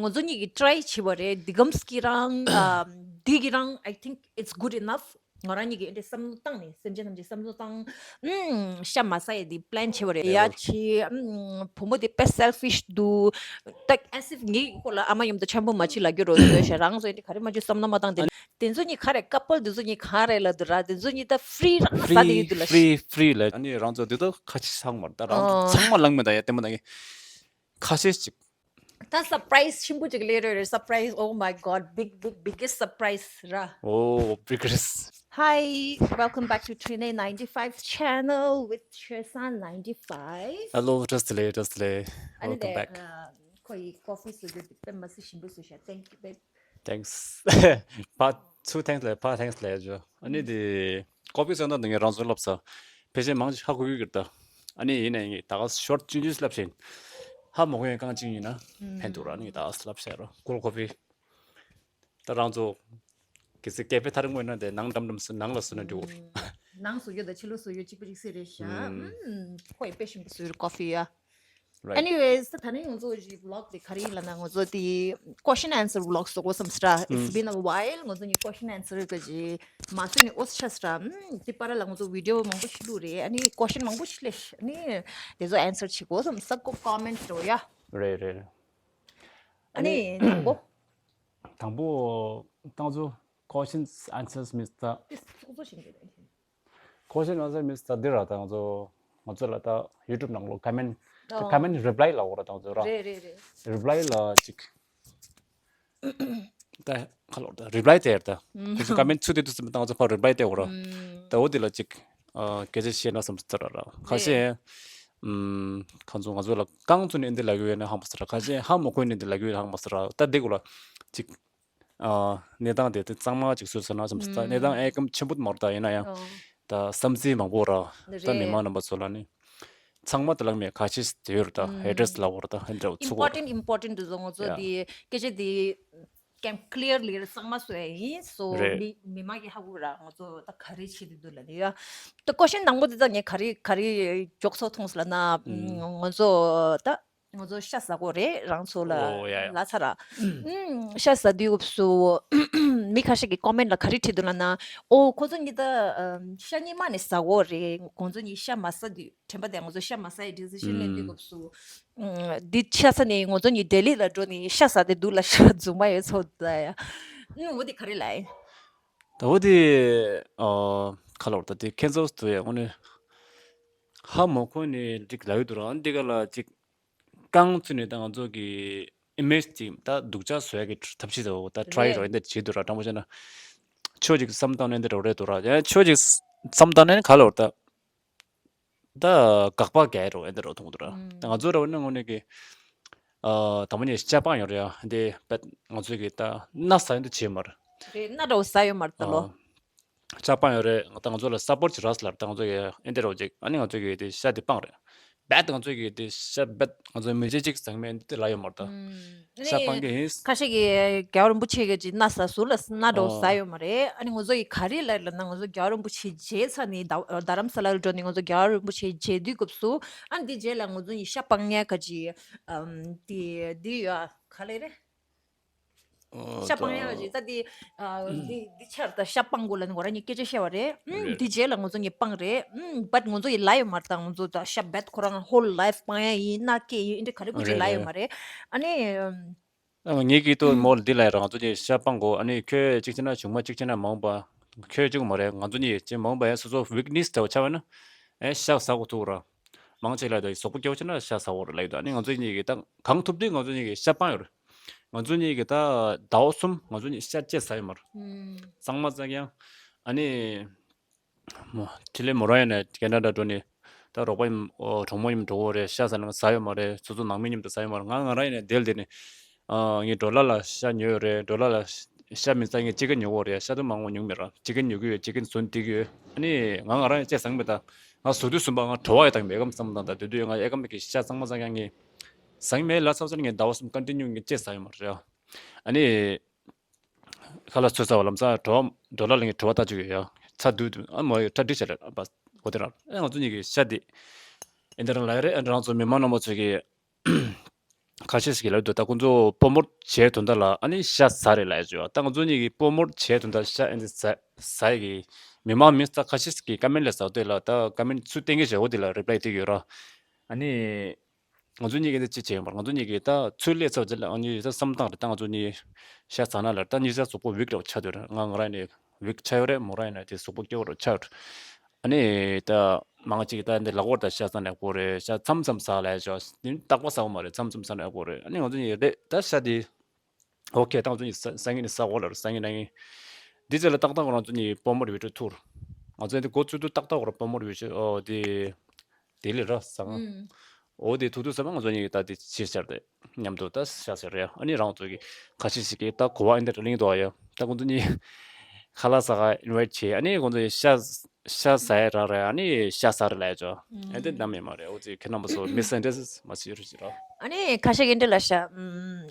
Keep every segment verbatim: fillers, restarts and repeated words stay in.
ང་ཚོ་གཉིས་ཀྱིས་ཊ་རའི་བྱས་པ་རེད། འདི་གམ་སྐྱིད་རང་ཨ་འདི་གི་རང་I think it's good enough. ང་རང་གཉིས་ཀྱིས་འདི་བསམ་བློ་བཏང་ནས་སེམས་ཅན་ཐམས་ཅད་བསམ་བློ་བཏང་། ཨུམ་ཤ་མ་ཟ་ཡ་འདི་པི་ལེན་བྱས་པ་རེད། ཡ་ཆི་ཨུམ་བུ་མོ་འདི་དཔེ་སེལ་ཕིཤ་འདུག་ད་as if ངའི་ཁོ་ལ་ཨ་མ་ཡོང་དུས་འཆམ་པོ་མ་བྱེད་ལབ་རྒྱུ་རོ་བཟོས་ཤག་རང་ཚོ་འདི་ག་རེ་མ་བྱེད་བསམ་བློ་མ་བཏང་། དེ་དེ་ཚོ་གཉིས་ག་རེ་ཀ་པལ་འདི་ཚོ་གཉིས་ག་རེ་ལབ་འདུག་ར། དེ་ཚོ་གཉིས་ད་ཕི་རི་རང་ཟ་བསྡད་ཀྱི་འདུག་ལ། ཕི་རི་ཕི་རི་ལ་ཨ་ནི་རང་ཚོ་འདི་ད་ཁ་ཆེ་ཚང་མར་ད་རང་ཚོ་ཨོ། ཚང་མ་ལངས་མེད་ད་ཡ་ལྟད་མོ་ད་གི་ཁ་ཤས་ཅིག་ད་སར་པ་རའི་སི་ཆེན་པོ་ཅིག་སླེབས་རེད། སར་པ་རའི་སི། Oh my God, big, big, biggest surprise ར། Oh, biggest. Hi, welcome back to Trine ninety-five channel with Chesan ninety-five. Hello, བཀྲ་ཤིས་བདེ་ལེགས། བཀྲ་ཤིས་བདེ་ལེགས། ཨ་ནི་Welcome དེ་back. ཨ་ཁོ་ཡི་ཀོ་ཕི་བཟོ་རྒྱུ་དེ་དཔེ་མ་སྲིད་ཞིམ་པོ་བཟོས་ཤག Thank you, babe. Thanks. ཕ་ཚུ་thanks ལེ་ཕ་thanks ལེ་ཇོ། ཨ་ནི་དེ་ཀོ་ཕི་བཟོས་ན་དེ་ངས་རང་ཚོ་ལབ་ས་ཕལ་ཆེར་མང་ཆེ་ཧ་གོ་གི་ཡོད་ད། ཨ་ནི་ཡིན་ནའི་ངས་ད་ག་ཤོར་ཊི་ཆུང་ཆུང་ལབ་བཞིན་ཧ་མ་གོ་ཡང་རྐང་གཅིག་ཡིན་ན་ཕན་ཐོགས་ར། ཨ་ནི་ད་ག་ལབ་བཞག་ར་ཀོལ་ཀོ་ཕི། ད་རང་ཚོ་གལ་སྲིད་ཀེ་ཕེ་ཐར་མོ་ཡིན་ན་དེ་ནང་འགྲམ་འགྲམ་སུ་ནང་ལ་སུ་ན་འགྲོ། ནང་བཟོ་རྒྱུ་དང་ཕྱི་ལོགས་བཟོ་རྒྱུ་གཅིག་པ་གཅིག་སེ་རེད་ཤག་ཨུམ་ཁོ་ཡི་དཔེ་ཞིམ་པོ་བཟོས་རེད་ཀོ་ཕི་ཡ། Right. Anyways, ད་ད་ནི་ང་ཚོ་གི་vlog དེ་ག་རེ་ཡིན་ལབ་ན་ང་ཚོ་དེ་question answer vlog བཟོ་དགོས་བསམ་སྲ། It's been a while. ང་ཚོ་གཉིས་question answer གི་ཅི་མ་བཟོས་ནས་ཨོ་ཆ་སྲ། ཨུམ་དེ་པར་ལ་ང་ཚོ་video མང་པོ་ཞིག་བླུགས་རེད། ཨ་ནི་question མང་པོ་ཞིག་སླེབས་ཤག་ཨ་ནི་དེ་ཚོ་answer བྱེད་དགོས་བསམ་ས་ཀོ་comment རོ་ཡ། རེད་རེད་རེད། ཨ་ནི་དང་པོ། དང་པོ་ཏང་ཚོ་questions answers means ད་དེ་ཚོགས་གཙོ་ཞིག་འདུག་ད། Question answer means ད་འདི་ར་ད་ང་ཚོ་ང་ཚོ་ལ་ད་YouTube ནང་ལོ་comment ད་ཨོ། Comment reply ལ་འོ་ར་ད་ང་ཚོ་ར་རེད་རེད་རེད། Reply ལ་ཅིག་ད་ཁ་ལོ་ད་reply དེ་ད་ང་ཚོ་comment ཚུད་དེ་དུས་ཙམ་ད་ང་ཚོ་ཕར་reply དེ་འོ་ར་ད་འོ་དེ་ལ་ཅིག་སྐད་ཆ་བཤད་ན་བསམ་ཚུལ་ར་ར་ཁ་ཤས་ཁ་ཚོ་ང་ཚོ་ལ་རྐང་ཚོ་ནས་འདི་ལ་གི་ཡོད་ན་ཧང་པ་སི་ར་ཁ་ཤས་ཧ་མ་གོ་ནས་འདི་ལ་གི་ཡོད་ན་ཧང་པ་སི་ར་ད་འདི་གོ་ལ་ཅིག་ཨ་གནས་སྟངས་དེ་དེ་གཙང་མ་ཅིག་བཟོས་ཟེར་ན་བསམ་ས་གནས་སྟངས་ཨེ་སྐམ་ཆེན་པོ་མ་རེད་ད། ཡིན་ན་ཡང་ཨོ། ད་བསམ་ཚུལ་མང་པོ་ར་ད་རེད། མི་མང་རྣམ་པ་ཚོ་ལ་ནི་ཚང་མ་དེ་ལ་མེད་ཁ་ཤས་དེ་ཡོད་ར་ད་address ལ་བོར་ད་ཧེ་འདྲ་ཚུགས་པོ་ར། Important, important དུ་བཟོ་ང་ཚོ་ཡ་དེ་སྐད་ཆ་དེ་ཀེམ་clearly གཙང་མ་བཟོ་ཡ་ཡིན་སོ་རེད། མི་མི་མང་གིས་ཧ་གོ་ར་ང་ཚོ་ད་ག་རེ་བྱེད་དུ་འདུག་ལ་ནི་ཡ། ད་question དང་པོ་དེ་ད་ངས་ག་རེ་ག་རེ་མགྱོགས་ཚོ་མཐོང་སོང་ལབ་ན་ང་ཚོ་ད། ང་ཚོ་ཤ་ཟ་གོ་རེད་རང་ཚོ་ལ་ཨོ་ཡ་ཡ། ལ་ཚ་ར། ཨུམ་ཤ་ཟ་དུས་སྐབས་སུ་མི་ཁ་ཤས་ཀྱིས་comment ལ་ག་རེ་བྲིས་འདུག་ལབ་ན། ཨོ་ཁོ་ཚོ་གཉིས་ད་ཨམ་ཤ་གཉིས་མ་ནས་ཟ་གོ་རེད། ཁོང་ཚོ་གཉིས་ཤ་མ་ཟ་དུས་དྲན་པ་དེ་ང་ཚོ་ཤ་མ་ཟ་ཡི་decision ལེན་དུས་སྐབས་སུ་ཨུམ་འདི་ཆ་ས་ནས་ང་ཚོ་གཉིས་ལྡི་ལི་ལ་འགྲོ་ནས་ཤ་ཟ་དེ་འདུག་ལ་ཤ་རྫུན་མ་ཡོད་ཚོད་ད་ཡ། ཨུམ་འོ་དེ་ག་རེ་ལ་ཡིན། ད་འོ་དེ་ཨ་ཁ་ལོར་ད་དེ་ཁྱེད་ཚོ་དུ་ཡ་དངོས་གནས་ཧ་མ་གོ་ནས་འགྲིག་ལ་ཡོད་དུ་རང་འདི་ག་ལ་ཅིག་རྐང་བཙུགས་ནས་ད་ང་ཚོ་གི་image དེ་ད་སྡུག་ཅག་བཟོ་ཡ་གི་ཐབས་ཤེས་དེ་འོ་ད་try རེད། རོ་འདི་བྱེད་དུ་ར་དྲང་པོ་བཤད་ན་ཆོས་ཅིག་བསམ་བཏང་ནས་འདི་རོ་རེད་དུ་ར་ཡང་ཆོས་ཅིག་བསམ་བཏང་ནས་ག་ལོར་ད་ད་དགག་པ་རྒྱག་རོ་འདི་རོ་མཐོང་དུ་ར་ད་ང་ཚོ་ར་བ་ནི་དངོས་གནས་གི་ཨ་དང་པོ་ནས་ཤ་སྤང་ཡོད་རེད་ཡ། འདི་ང་ཚོ་གི་ད་སྣ་ཟ་ཡོད་འདི་བྱེད་མ་རེད། རེད་སྣ་འདྲ་བོ་ཟ་ཡོད་མ་རེད་ད་ལོ། ཨ། ཤ་སྤང་ཡོད་རེད། ད་ང་ཚོ་ལ་support བྱེད་རོགས་ལབ་ད་ང་ཚོ་གི་ཨེ་འདྲ་རོགས་ཅིག་ཨ་ནི་ང་ཚོ་གི་དེ་ཤ་དེ་སྤང་རེད། རྦད་ང་ཚོ་གི་དེ་ཤ་རྦད་ང་ཚོ་མི་རྗེ་གཅིག་ཟང་མེད་འདི་ལ་ཡོད་མ་རེད་ད། ཨུམ། ཤ་སྤང་གི་ཡིན། ཁ་ཤས་ཀྱིས་རྒྱལ་བ་རིན་པོ་ཆེ་གི་ཅིག་སྣ་ཟ་ཟུར་ལ་སྣ་འདྲ་བོ་ཟ་ཡོད་མ་རེད། ཨ་ནི་ང་ཚོ་གི་ག་རེ་ལབ་ལབ་ན་ང་ཚོ་རྒྱལ་བ་རིན་པོ་ཆེ་མཇལ་ཚར་ནས་ད་རྡ་རམ་ས་ལ་ལ་འགྲོ་ནས་ང་ཚོ་རྒྱལ་བ་རིན་པོ་ཆེ་མཇལ་དུས་སྐབས་སུ་ཨ་ནི་འདི་རྗེས་ལ་ང་ཚོ་གི་ཤ་སྤང་ཡ་ག་ཅིག་ཨམ་དེ་འདི་ཡོད་ག་ལེ་རེད། ཤ་སྤང་ཡག་ཅིག་ད་འདི་འདི་འདི་ཆར་ད་ཤ་སྤང་དགོས་ལ་ནི་ང་རང་གཉིས་སྐད་ཆ་བཤད་པ་རེད། ཨུམ། རེད། འདི་རྗེས་ལ་ང་ཚོ་གཉིས་སྤང་རེད། ཨུམ། བཊ་ང་ཚོ་ཡི་ལ་ཡོད་མ་རེད་ད། ང་ཚོ་ད་ཤ་བཊ་ཁོ་རང་whole life སྤང་ཡག་ཡིན་ན་སྐད་ཡིན་འདི་ག་རེ་ཀུ་ཅི་རེད་ལ་ཡོད་རེད། མ་རེད། ཨ་ནི་ཨ་ངའི་སྐད་དུ་མོ་འདི་ལ་ཡོད་ར་ང་ཚོ་གཉིས་ཤ་སྤང་དགོས། ཨ་ནི་ཁྱོད་གཅིག་བྱས་ན་ཆུང་མ་གཅིག་བྱས་ན་མང་པ་ཁྱོད་གཅིག་མ་རེད། ང་ཚོ་གཉིས་གཅིག་མང་པ་ཡང་སོ་སོ་weakness དེ་བ་ཆ་བ་ན་ཨེ་ཤ་ཟ་དགོས་ཐུག་ར། མང་ཆེ་ལ་ད་གཟུགས་པོ་སྐྱོ་ཆེ་ན་ཤ་ཟ་བོར་ལབ་ཡོད། ཨ་ནི་ང་ཚོ་གཉིས་ཀྱིས་ད་གང་ཐུབ་དུས་ང་ཚོ་གཉིས་ཀྱིས་ཤ་སྤང་ཡོད་རེད། ང་ཚོ་གཉིས་ཀྱིས་ད་ཟླ་བ་གསུམ་ང་ཚོ་གཉིས་ཤ་གཅིག་ཟ་ཡོད་མ་རེད། ཨུམ། གཙང་མ་ཙག་ཡང་ཨ་ནི་མོ་ཁྲི་ལེ་མོ་རང་ཡིན་ན་ཁེ་ན་ཌ་འགྲོ་ནས་ད་རོགས་པ་ཡིན་ཨོ་གྲོགས་མོ་ཡིན་འགྲོ་བོ་རེད། ཤ་ཟ་ན་ཟ་ཡོད་མ་རེད། སོ་སོ་ནང་མི་མཉམ་དུ་ཟ་ཡོད་མ་རེད། ང་ང་རང་ཡིན་ན་དེ་ལ་དེ་ནས། ཨ་ངས་ཌོ་ལར་ལ་ཤ་ཉོས་ཡོད་རེད། ཌོ་ལར་ལ་ཤ་མི་ཟ། ངས་ཅི་ཀན་ཉོ་གི་ཡོད་རེད། ཤ་དུ་མང་པོ་ཉོ་གི་མེད་ར། ཅི་ཀན་ཉོ་གི་ཡོད། ཅི་ཀན་ཟོན་བསྡད་ཀྱི་ཡོད། ཨ་ནི་ང་ང་རང་ཡང་ཅི་ཟ་གི་མེད་ད། ང་ཟ་དུས་ཟ་མ་ང་བྲོ་བ་ཡོད་ད་མེད་གམ་བསམ་བཏང་ད། དེ་དུས་ང་ཨེ་ཀ་མ་གི་ཤ་གཙང་མ་ཟ་ཀྱང་ངས་ཟ་གི་མེད་ལ་ཚ་ཚ་ངས་ཟླ་བ་གསུམ་ཀོན་ཊི་ནིའུ་ངས་ཅི་ཟ་ཡོད་མ་རེད། ཨ་ནི་ཁ་ལག་ཚོད་ཟ་བ་ལམ་སང་བྲོ་བ་ཌོ་ལར་ལ་ངས་བྲོ་བ་ལྟ་བཅུག་ཡོད་ཡ། ཚ་དུས་དུས་ཨ་མ་ཡོད་ཁྲ་འགྲིག་བྱ་རེད། ཨ་པ་གོ་དེ་རང་ཨ་ང་ཚོ་གཉིས་ཀྱི་ཤ་དེ་ཨེ་འདི་རང་ལ་ཡ་རེད། ཨ་རང་ཚོ་མི་མང་རྣམ་པ་ཚོས་ཀྱི་ཁ་ཤས་ཤིག་གིས་ལབ་འདུག་ད་ཁོང་ཚོ་པོ་མོཊ་བྱས་དོན་དག་ལ་ཨ་ནི་ཤ་ཟ་རེད་ལབ་ཡ་ཅིག་ཡོད། ད་ང་ཚོ་གཉིས་ཀྱིས་པོ་མོཊ་བྱས་དོན་དག་ཤ་ཨེ་འདི་ཟ་ཟ་ཡ་གི་མི་མང་མི་ད་ཁ་ཤས་ཤིག་གིས་ཀ་མེན་ལ་ཟ་འདོད་ལ། ད་ཀ་མེན་ཚུར་བསྟན་གྱི་བྱས་འོ་དེ་ལ་རི་པ་ལའི་སྟེར་གྱི་ཡོད་ར། ཨ་ནི། ང་ཚོ་གཉིས་ཀྱིས་འདི་ཅི་བྱེད་ཡོང་བར། ང་ཚོ་གཉིས་ཀྱིས་ད་ཚུར་སླེབས་ཚར་རྗེས་ལ་ཨ་ནི་ད་བསམ་སྟངས་རེད། ད་ང་ཚོ་གཉིས་ཤ་ཟ་ན་ལ་ད་གཉིས་ཆ་གཟུགས་པོ་ཝིག་འདྲ་བོ་ཆགས་འདུག་ང་ང་རང་ནི་ཝིག་ཆགས་ཡོད་རེད། མོ་རང་ཡིན་ན་དེ་གཟུགས་པོ་སྐྱོ་བོ་འདྲ་བོ་ཆགས་འདུག་ཨ་ནི་ད་མང་ཅིག་ད་འདི་ལག་པར་ད་ཤ་ཟ་ན་ཡག་པོ་རེད། ཤ་མཚམས་མཚམས་ཟ་ལ་ཡ་ཅོ་འདི་རྟག་པར་ཟ་བ་མ་རེད། མཚམས་མཚམས་ཟ་ན་ཡག་པོ་རེད། ཨ་ནི་ང་ཚོ་གཉིས་རེད་ད་ཤ་དེ། ཨོ་ཁེ། ད་ང་ཚོ་གཉིས་ས་སང་ཉིན་ནས་ཟ་འོ་ལ་རེད། སང་ཉིན་གནངས་ཉིན་འདི་རྗེས་ལ་ཏག་ཏག་ང་ཚོ་གཉིས་པོ་མོཊ་བི་ཌིའོ་ཐུག་ར། ང་ཚོ་འདི་འགོ་བཙུགས་དུས་ཏག་ཏག་ང་རང་པོ་མོཊ་བི་ཌིའོ་ཨོ་དེ་དེ་ལས་ར་ཟ་ང་། ཨུམ། ཨོ་དེ་ཐུག་དུས་ཙམ་པ་ང་ཚོ་གཉིས་ཀྱིས་ད་དེ་ཕྱིར་བཅར་ཏེ་མཉམ་དུ་ད་ཤ་ཟ་རེད། ཨ་ནི་རང་ཚོ་གི་ཁ་ཤས་ཤིག་གིས་ད་གོ་བ་ཨེ་འདྲ་གླེང་འདུག་ཨ་ཡ། ད་ཁོང་ཚོ་གཉིས་ཁ་ལག་ཟ་ག་ཨིན་ཝའིཊ་བྱས། ཨ་ནི་ཁོང་ཚོ་ཤ་ཤ་ཟ་ཡ་རག་རེད། ཨ་ནི་ཤ་ཟ་རེད་ལབ་ཡ་ཅོ་ཨེ་འདི་ནམ་ཡོད་མ་རེད། ཨོ་ཙི་ཁྱེད་རྣམ་པ་ཚོ་མི་སེ་འདྲེ་མ་བྱེད་རོགས་བྱེད་རོགས། ཨ་ནི་ཁ་ཤས་ཀྱིས་འདི་ལབ་ཤག་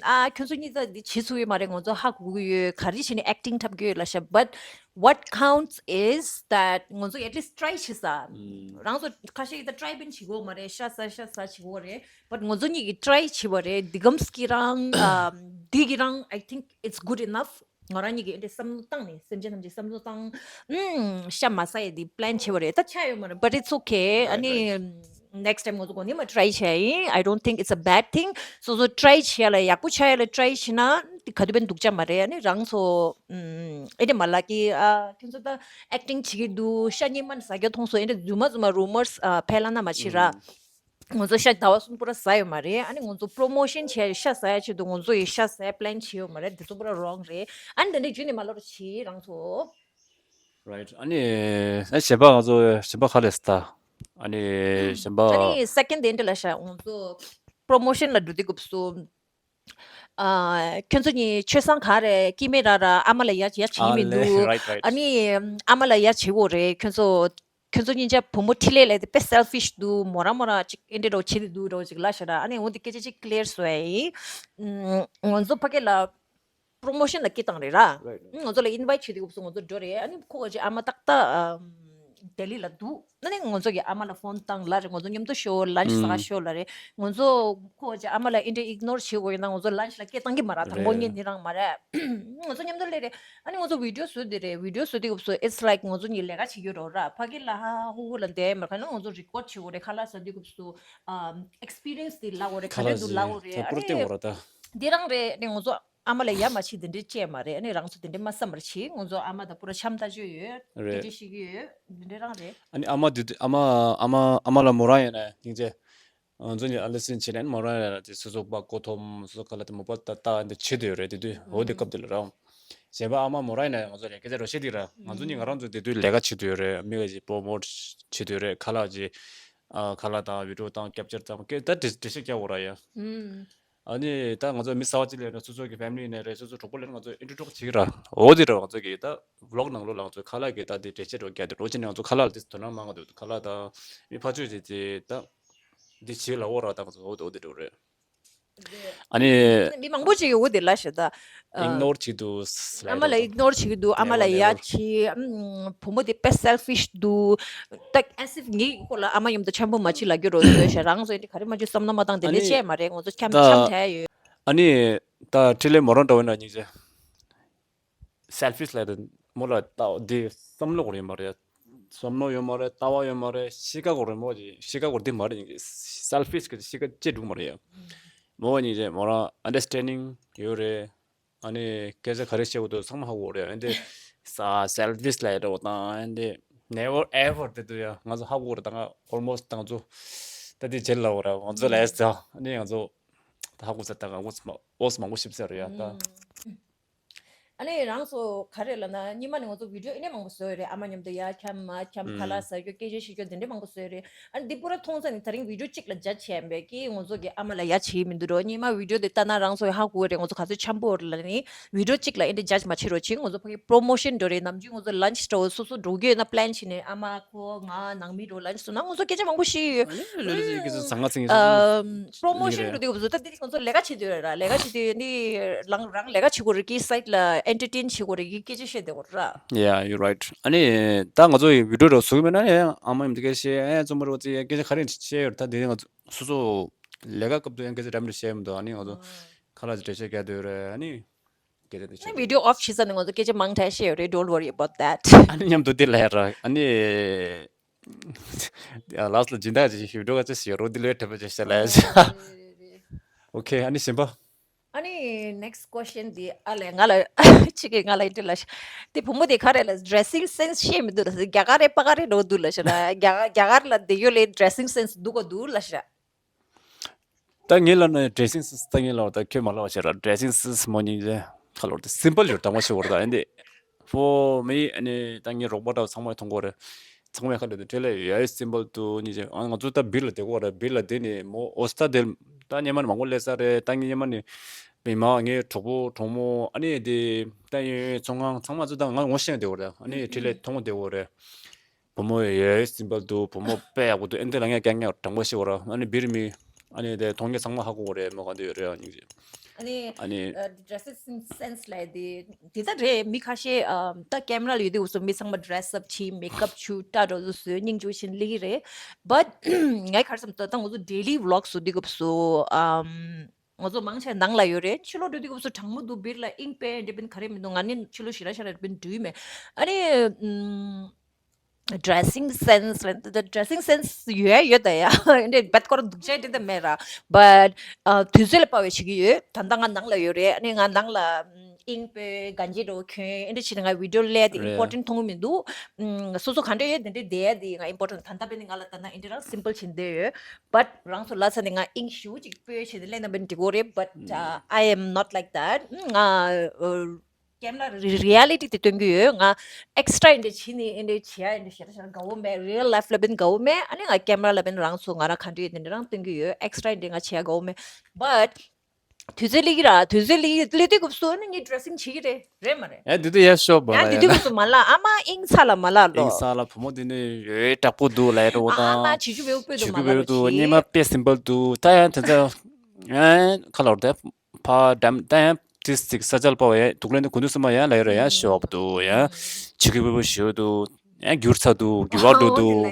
ཨ་ཁྱོད་ཚོ་གཉིས་ད་འདི་བྱེད་ཚུགས་ཡོད་མ་རེད། ང་ཚོ་ཧ་གོ་གི་ཡོད། ག་རེ་བྱས་ནས་ཨེག་ཊིང་འཁྲབ་ཀྱི་ཡོད་ལབ་ཤག But what counts is that ང་ཚོ་at least try བྱེད་ས། རང་ཚོ་ཁ་ཤས་ཀྱིས་ད་ཊའི་བན་བྱེད་དགོས་མ་རེད། ཤ་ཟ་ཤ་ཟ་བྱེད་དགོས་རེད། But ང་ཚོ་གཉིས་ཀྱིས་ཊའི་བྱས་པ་རེད། འདི་གམ་སྐྱིད་རང་ཨ་འདི་གི་རང་I think it's good enough. ང་རང་གཉིས་ཀྱིས་ཨེ་འདྲའི་བསམ་བློ་བཏང་ནས་སེམས་ཅན་ཐམས་ཅད་བསམ་བློ་བཏང་། ཨུམ། ཤ་མ་ཟ་ཡས་འདི་པི་ལེན་བྱས་པ་རེད། ད་ཆགས་ཡོད་མ་རེད། But it's okay. ཨ་ནི་ནེག་སི་ཊའིམ་ང་ཚོ་གོ་ནས་མ་ཊའི་བྱས་ཡིན། I don't think it's a bad thing. སོ་སོ་ཊའི་བྱས་ལ་ཡག་པོ་ཆགས་ཡ་ལ་ཊའི་བྱས་ན་དེ་ག་དུས་བན་སྡུག་ཅག་མ་རེད། ཨ་ནི་རང་ཚོ་ཨུམ། ཨེ་འདྲ་མ་ལབ་ཀི་ཨ་ཁྱོད་ཚོ་ད་ཨེག་ཊིང་བྱེད་ཀྱི་འདུག་ཤ་གཉིས་མ་ཟ་རྒྱུ་མཐོང་སོང་། ཨེ་འདྲ་རྫུན་མ་རྫུན་མ་རུ་མར་སི་ཨ་ཕལ་ལ་ན་མ་བྱེད་ར། ང་ཚོ་ཤ་ཟླ་བ་གསུམ་པུ་ར་ཟ་ཡོད་མ་རེད། ཨ་ནི་ང་ཚོ་པྲོ་མོ་ཤན་བྱས་ཤ་ཟ་ཡ་ཆེད་དུ་ང་ཚོ་ཡི་ཤ་ཟ་ཡ་པི་ལེན་བྱས་ཡོད་མ་རེད། འདི་ཚོ་པུ་ར་རོང་རེད། ཨ་ནི་འདི་འདྲའི་རྒྱུ་ནི་མ་ལོར་བྱེད་རང་ཚོ། རའིཊ། ཨ་ནི་ཨ་གཞན་པ་ང་ཚོ་གཞན་པ་ག་རེ་ཟ་ད། ཨ་ནི་གཞན་པ། ཨ་ནི་སེ་ཀེན་ཌི་དེ་འདྲ་ལ་ཤ་ང་ཚོ་པྲོ་མོ་ཤན་ལ་འགྲོ་དུས་སྐབས་སུ། ཨ། ཁྱོད་ཚོ་གཉིས་ཆོས་བཟང་ག་རེ་སྐྱིད་མེད་ར་ར་ཨ་མ་ལ་ཡ་ཡ་བྱེད་ཀྱི་མི་འདུག་ཨ་ནི་ཨ་མ་ལ་ཡ་བྱེད་དགོས་རེད། ཁྱོད་ཚོ་ཁྱོད་ཚོ་གཉིས་ཆ་བུ་མོ་འཕྲིན་ལས་ལས་དེ་དཔེ་སེལ་ཕིཤ་འདུག་མོ་རང་མོ་རང་ཅིག་ཨེ་འདྲ་རོ་བྱེད་དེ་འདུག་རོ་ཅིག་ལ་ཤ་ར། ཨ་ནི་འོ་དེ་སྐད་ཆ་ཅིག་ཀི་ལི་ཡར་བཟོ་ཡ་ཡིན། ང་ཚོ་ཕ་གི་ལ་པྲོ་མོ་ཤན་ལ་སྐད་བཏང་རེད་ར། ང་ཚོ་ལ་ཨིན་ཝའིཊ་བྱེད་དུས་སྐབས་སུ་ང་ཚོ་འགྲོ་རེད། ཨ་ནི་ཁོ་ག་ཅིག་ཨ་མ་ཏག་ཏག་ལྡི་ལི་ལ་འདུག་ཨ་ནི་ང་ཚོ་གི་ཨ་མ་ལ་ཕོན་བཏང་ལ་རེད། ང་ཚོ་མཉམ་དུ་ཤོག་ལན་ཆ་ཟ་ག་ཤོག་ལ་རེད། ང་ཚོ་ཁོ་ག་ཅིག་ཨ་མ་ལ་ཨེ་འདྲ་ཨིག་ནོར་བྱེད་དགོས་ཡིན་ན་ང་ཚོ་ལན་ཆ་ལ་སྐད་བཏང་གི་མ་རེད། དང་པོ་ཉིད་ནི་རང་མ་རེད། ང་ཚོ་མཉམ་དུ་སླེབས་རེད། ཨ་ནི་ང་ཚོ་བི་ཌིའོ་བཟོས་དེ་རེད། བི་ཌིའོ་བཟོས་དུས་སྐབས་སུ་it's like ང་ཚོ་གཉིས་ལས་ཀ་བྱེད་རྒྱུ་རོ་ར། ཕ་གི་ལ་ཧ་ཧ་ཧུ་ཧུ་ལ་བསྡད་མ་རེད། ཁ་ན་ང་ཚོ་རི་ཀོཌ་བྱེད་དགོས་རེད། ཁ་ལག་ཟ་དུས་སྐབས་སུ་ཨེག་སི་པི་རི་ཡན་སི་དེ་ལབ་དགོས་རེད། ག་འདྲ་འདུག་ལབ་དགོས་རེད། ཨ་ནི་དེ་རང་རེད། ཨ་ནི་ང་ཚོ་ཨ་མ་ལ་ཡ་མ་བྱེད་དེ་འདྲས་བྱས་མ་རེད། ཨ་ནི་རང་ཚོ་དེ་འདྲས་མ་བསམ་པར་བྱེད། ང་ཚོ་ཨ་མ་དང་པུ་ར་འཆམ་ལྟ་རྒྱུ་ཡོད། རེད། སྐད་ཆ་བཤད་ཀྱི་ཡོད། དེ་འདྲས་རང་རེད། ཨ་ནི་ཨ་མ་དེ་ཨ་མ་ཨ་མ་ཨ་མ་ལ་མོ་རང་ཡིན་ན་སྙིང་རྗེ། ང་ཚོ་གཉིས་ཨན་ཌར་སི་ཊེན་ཌ་བྱེད་ན་མོ་རང་ཡིན་ན་དེ་སོ་སོ་པ་གོ་ཐོམ་སོ་སོ་ག་ལ་དེ་མོ་པ་ད་ལྟ་འདི་བྱེད་དུ་ཡོད་རེད། དེ་དུས་འོ་དེ་སྐབས་དེ་ལ་རང་གཞན་པ་ཨ་མ་མོ་རང་ཡིན་ན་ང་ཚོ་ལས་སྐད་ཆ་རོ་བཤད་དེ་ར། ང་ཚོ་གཉིས་ང་རང་ཚོ་དེ་དུས་ལས་ཀ་བྱེད་དུ་ཡོད་རེད། མི་ག་ཅིག་པོ་མོ་བྱེད་དུ་ཡོད་རེད། ཁ་ལག་ཅིག་ཨ་ཁ་ལག་དང་བི་ཌིའོ་དང་ཀེབ་ཅར་དང་སྐད་ད་འགྲེལ་བཤད་རྒྱག་དགོས་ར་ཡ། ཨ་ནི་ད་ང་ཚོ་མི་གསར་པ་ཅིག་སླེབས་ན་སོ་སོ་གི་ཕེ་མི་ལི་ཡིན་ནའི་རེད། སོ་སོ་གྲོགས་པོ་སླེབས་ན་ང་ཚོ་ཨིན་ཊྲོ་ཌུ་སི་བྱེད་ཀྱི་ར། འོ་དེ་ར་ང་ཚོ་གི་ད་བི་ལོག་ནང་ལོགས་ལ་ང་ཚོ་ཁ་ལག་གི་ད་དེ་འགྲེལ་བཤད་འགྲོ་རྒྱག་དེ་འགྲོ་བྱས་ནས་ང་ཚོ་ཁ་ལག་ལ་དེ་དོ་སྣང་མང་ག་འདུག་ཁ་ལག་ད་མི་ཕར་ཕྱོགས་ཅིག་དེ་ད་འདི་བྱེད་ལ་འོ་ར། ད་ང་ཚོ་འོ་དེ་འོ་དེ་འགྲོ་རེད། ཨ་ནི་མི་མང་པོ་ཅིག་གིས་འོ་དེ་ལབ་ཤག་ད་ཨིག་ནོར་བྱེད་དུ་ཨ་མ་ལ་ཨིག་ནོར་བྱེད་ཀྱི་འདུག་ཨ་མ་ལ་ཡ་བྱེད། བུ་མོ་དེ་དཔེ་སེལ་ཕིཤ་འདུག་ད་ཨེ་སི་ངའི་སྐོར་ལ་ཨ་མ་མཉམ་དུ་འཆམ་པོ་མ་བྱེད་ལབ་རྒྱུ་རོ་བཟོས་ཤག་རང་ཚོ་ཡིན་དེ་ག་རེ་མ་བྱེད་བསམ་བློ་མ་བཏང་། དེ་འདྲས་བྱས་མ་རེད། ང་ཚོ་འཆམ་འཆམ་བྲལ་ཡོད། ཨ་ནི་ད་འཕྲིན་ལས་མོ་རང་འདྲ་བོ་ཡིན་ན་སྙིང་རྗེ། སེལ་ཕིཤ་ལབ་དེ་མོ་ལ་ལྟ་འདི་བསམ་བློ་གོ་རེད་མ་རེད། བསམ་བློ་ཡོད་མ་རེད། ལྟ་བ་ཡོད་མ་རེད། གཤིས་ཀ་གོ་རེད། མོ་གི་གཤིས་ཀ་གོ་འདི་མ་རེད། སེལ་ཕིཤ་གི་གཤིས་ཀ་ཅི་འདུག་མ་རེད་ཡ། མོ་སྙིང་རྗེ། མོ་རང་ཨན་ཌར་སི་ཊེན་ཌིང་ཡོད་རེད། ཨ་ནི་སྐད་ཆ་ག་རེ་བཤད་དགོས་འདུག་ཚང་མ་ཧ་གོ་རེད། ཨ་འདི་ས་སེལ་ཕིཤ་ལབ་ཡ་འདྲ་བོ་དང་ཨ་འདི་ནེ་ཝར་ཨེ་ཝར་དེ་འདུག་ཡ། ང་ཚོ་ཧ་གོ་རེད། ད་ང་ཨོལ་མོ་སི་ཊི་ད་ང་ཚོ་ད་འདི་བྱེད་ལ་འོ་ར་ང་ཚོ་ལས་ད་ཨ་ནི་ང་ཚོ་ད་ཧ་གོ་ས་ད་ང་ཨོ་སི་མ་ཨོ་སི་མང་པོ་ཤེས་ས་རེད་ཡ་ད། ཨ་ནི་རང་ཚོ་ག་རེ་ལབ་ན་སྔོན་མ་ནས་ང་ཚོ་བི་ཌིའོ་ཨེ་འདྲ་མང་པོ་བཟོས་ཡོད་རེད། ཨ་མ་མཉམ་དུ་ཡར་འཁྱམ་མར་འཁྱམ་ཁ་ལག་ཟ་རྒྱུ་སྐད་ཆ་བཤད་རྒྱུ་དེ་འདྲ་མང་པོ་བཟོས་ཡོད་རེད། ཨ་ནི་འདི་པུ་ར་མཐོང་ཙང་ནི་ད་རིང་བི་ཌིའོ་གཅིག་ལ་ཇ་བྱས་པས་ཀྱི་ང་ཚོ་གི་ཨ་མ་ལ་ཡ་བྱེད་མི་འདུག་རོ། སྔོན་མ་བི་ཌིའོ་དེ་ལྟ་ན་རང་ཚོ་ཧ་གོ་རེད། ང་ཚོ་ག་ཚོད་འཁྱམ་པོ་རེད་ལབ་ནི་བི་ཌིའོ་གཅིག་ལ་ཨེ་འདྲ་ཇ་མ་བྱེད་རོགས་བྱེད། ང་ཚོ་ཕ་གི་པྲོ་མོ་ཤན་འགྲོ་རེད། ནམ་རྒྱུན་ང་ཚོ་ལན་ཆ་འདྲ་བོ་སོ་སོ་འགྲོ་རྒྱུ་ཡོད་ན་པི་ལེན་བྱས་ནས་ཨ་མ་ཁོ་ང་ནང་མི་འགྲོ་ལན་ཆ་སོང་ན་ང་ཚོ་སྐད་ཆ་མང་པོ་བཤད་ཡོད། ཨ་ལེ་ལེ་ལེ་ཟང་ངེ་ཟིང་ངེ་ཟིང་། པྲོ་མོ་ཤན་འགྲོ་དུས་སྐབས་སུ་ད་འདི་ང་ཚོ་ལས་ཀ་བྱེད་དུས་ར་ལས་ཀ་བྱེད་དུས་འདི་རང་རང་ལས་ཀ་བྱེད་དགོས་རེད་ཀྱི་སའིཌ་ལ་ཨེན་ཊར་ཊེན་བྱེད་དགོས་རེད་ཀྱི་སྐད་ཆ་བཤད་བསྡད་དགོས་རེད་ར། Yeah, you're right. ཨ་ནི་ད་ང་ཚོ་ཡི་བི་ཌིའོ་རོ་བཟོ་གི་མེད་ན་ཡང་ཨ་མ་ཡིན་དུས་སྐད་བཤད་ཨེ་རྩོམ་པ་རོ་ཙི་སྐད་ཆ་ག་རེ་བཤད་ཡོད་རེད། ད་འདི་ང་ཚོ་སོ་སོ་ ལས་ཀ་སྐབས་དུ་ཡང་སྐད་ཆ་འདྲ་མི་འདྲ་བཤད་མི་འདུག་ཨ་ནི་ང་ཚོ་ཁ་ལག་ཅིག་འགྲེལ་བཤད་རྒྱག་འདོད་རེད། ཨ་ནི་སྐད་ཆ་དེ་ཨ་ནི་བི་ཌིའོ་ཨོཕ་བྱེད་ས་ནས་ང་ཚོ་སྐད་ཆ་མང་དྲགས་བཤད་ཡོད་རེད། Don't worry about that. ཨ་ནི་མཉམ་དུ་དེ་ལ་ཡ་ར་ཨ་ནི། ཡ་ལགས་ལ་སྦྱིན་བདག་ཅིག་ཞུ་འགྲོ་ག་ཅི་ཞིག་རོ་འདི་ལོས་དྲན་པ་ཅིག་བྱས་ལ་ཡ། ཨོ་ཁེ། ཨ་ནི་གཞན་པ། ཨ་ནི་next question འདི་ཨ་ལས་ང་ལ་ཅིག་གིས་ང་ལ་འདི་ལ་ཤ་དེ་བུ་མོ་དེ་ག་རེ་ལ་dressing sense ཤེས་མི་འདུག་ལ་ཟེར། རྒྱ་གར་རེད་པ་ག་རེ་རོ་འདུག་ལ་ཤ་ར། རྒྱ་གར་རྒྱ་གར་ལ་དེ་ཡོད་ལས་dressing sense འདུག་ག་འདུག་ལ་ཤ་ར། ད་ངེད་ལ་ནི་dressing sense ད་ངེད་ལ་བ་ད་ཁྱོད་མ་ལ་བ་ཤ་ར། dressing sense མོ་ཉིད་ཀྱི་ཁ་ལོར་དེ་simple ཡོད་དང་མ་ཤི་བར་ད་ཨེ་འདི། For me ཨ་ནི་ད་ངའི་རོགས་པ་འདྲ་བ་ཚང་མས་མཐོང་གི་རེད། ཚང་མས་ཁ་ལོ་དེ་འཕྲལ་ལས་ཡ་simple དུ་ནི་ཅེ། ཨ་ང་ཚོ་ད་བིར་ལ་བསྡད་གོ་རེད། བིར་ལ་བསྡད་ནས་མོ་ཨོ་སྟ་དེ་ད་སྙེ་མ་ནི་མང་པོ་སླེབས་ས་རེད། ད་ངའི་སྙེ་མ་ནི་མི་མ་ངའི་གྲོགས་པོ་གྲོགས་མོ་ཨ་ནི་དེ་ད་ཡོད་ཚོང་ཁང་ཚང་མ་ཚོ་ད་ང་ངོ་ཤེས་བསྡད་གོ་རེད། ཨ་ནི་འཕྲལ་ལས་མཐོང་བསྡད་གོ་རེད། བུ་མོ་ཡ་simple དུ་བུ་མོ་དཔེ་ཡག་པོ་འདུག་ཨེ་འདི་ལ་ངས་ཀྱང་ངས་དྲང་པོ་ཤི་བ་ར། ཨ་ནི་བིར་མི་ཨ་ནི་དེ་མཐོང་མཁན་ཚང་མ་ཧ་གོ་གོ་རེད། མོ་ག་འདི་ཡོད་རེད། ཨ་ནི་ཨ་ནི་ཨ་ནི་ཨ་dressing sense ལ་དེ་དེ་ད་རེད། མི་ཁ་ཤས་ཨ་ད་camera ལ་ཡོད་དུས་སུ་མི་ཚང་མ་dress up བྱས་makeup བྱས་ད་འགྲོ་དུས་སུ་སྙིང་རྗེ་བཞིན་ལི་རེད། But ངས་ག་རེ་བསམ་ད་ད་ང་ཚོ་daily vlogs བཟོ་དུས་སྐབས་སུ་ཨམ་ང་ཚོ་མང་ཆེ་ནང་ལ་ཡོད་རེད། ཕྱི་ལོགས་འགྲོ་དུས་སྐབས་སུ་དྲང་མོ་འདུག་བིར་ལ་ཨིང་པེ་འདྲ་བིན་ག་རེ་མི་འདུག་ང་ནི་ཕྱི་ལོགས་ཞི་ར་ཞ་ར་བིན་འགྲོ་ཡི་མེད། ཨ་ནི་ཨམ་dressing sense ལ་ད་dressing sense ཡོད་ཡོད་ད་ཡ། འདྲ་བད་ཀོར་འདུག་ཅེ་འདྲ་ད་མེད་ར། But ཨ་དུས་ཚོད་ལ་དཔག་པའི་བྱེད་ཀྱི་ཡོད། ད་ལྟ་ང་ནང་ལ་ཡོད་རེད། ཨ་ནི་ང་ནང་ལ་ཨིང་པེ་གན་ཇི་འདྲ་བོ་གྱོན་འདྲ་བྱས་ནས་ང་video ལས་དེ་རེད། Important མཐོང་གི་མི་འདུག་ཨམ་སོ་སོ་ག་འདྲ་ཡོད་དེ་འདྲ་བསྡད་ཡ་དེ་ང་important ད་ལྟ་བས་ནི་ང་ལ་ད་ལྟ་འདྲ་རང་simple བྱས་བསྡད་ཡོད། But རང་ཚོ་ལ་ཚ་ནས་ང་ཨིང་ཞུ་ཅིག་སྤོས་བྱས་ཏེ་ལེན་ན་བས་འགྲིག་གོ་རེད། But ཨ་I am not like that. ང་ཨ་camera reality དེ་སྟོན་གྱི་ཡོད། ང་extra འདྲ་བྱས་ནས་འདྲ་བྱས་ཡ་འདྲ་བྱས་ན་དགའ་བོ་མེད། Real life ལ་བས་དགའ་བོ་མེད། ཨ་ནི་ང་camera ལ་བས་རང་ཚོ་ང་རང་ག་འདྲ་ཡོད་དེ་འདྲ་རང་སྟོན་གྱི་ཡོད། Extra འདྲ་ང་བྱས་ཡ་དགའ་བོ་མེད། But དུས་ཚོད་སླེབས་ཀྱི་ར། དུས་ཚོད་སླེབས་ཀྱི་སླེབས་དུས་སྐབས་སུ་ནི་ངས་dressing བྱེད་ཀྱི་རེད། རེད་མ་རེད། ཡ་དེ་དུས་ཡ་ཤོབ་པ་ཡ་ར་དེ་ཡ། དུས་སྐབས་སུ་མ་ལ་ཨ་མ་ཨིང་ཚ་ལ་མ་ལ་ལོ། ཨིང་ཚ་ལ་བུ་མོ་དེ་ནི་ཡོད་དྲག་པོ་འདུག་ལ་ཡ་རོ་ཨ་ཨ་མ་ད་བྱི་ཅུ་བེའུ་སྤོས་དུ་མ་ལ་བྱི་ཅུ་བེའུ་དུ་སྙེ་མ་དཔེ་simple འདུག་ད་ཡ་དེ་ཚ་ཡ་ཁ་ལོར་དེ་ཕ་འགྲམ་ད་ཡ་ཏིས་ཅིག་ས་ཆ་ལ་པ་བ་ཡ་དུག་ལེན་དུ་གུ་འདུག་སེ་མ་ཡ་ལ་ཡ་རོ་ཡ་ཤོབ་འདུག་ཡ་བྱི་ཅུ་བེའུ་ཞུ་འདུག་ཡང་འགྱུར་ཚ་འདུག་འགྱུར་བ་འགྲོ་འདུག་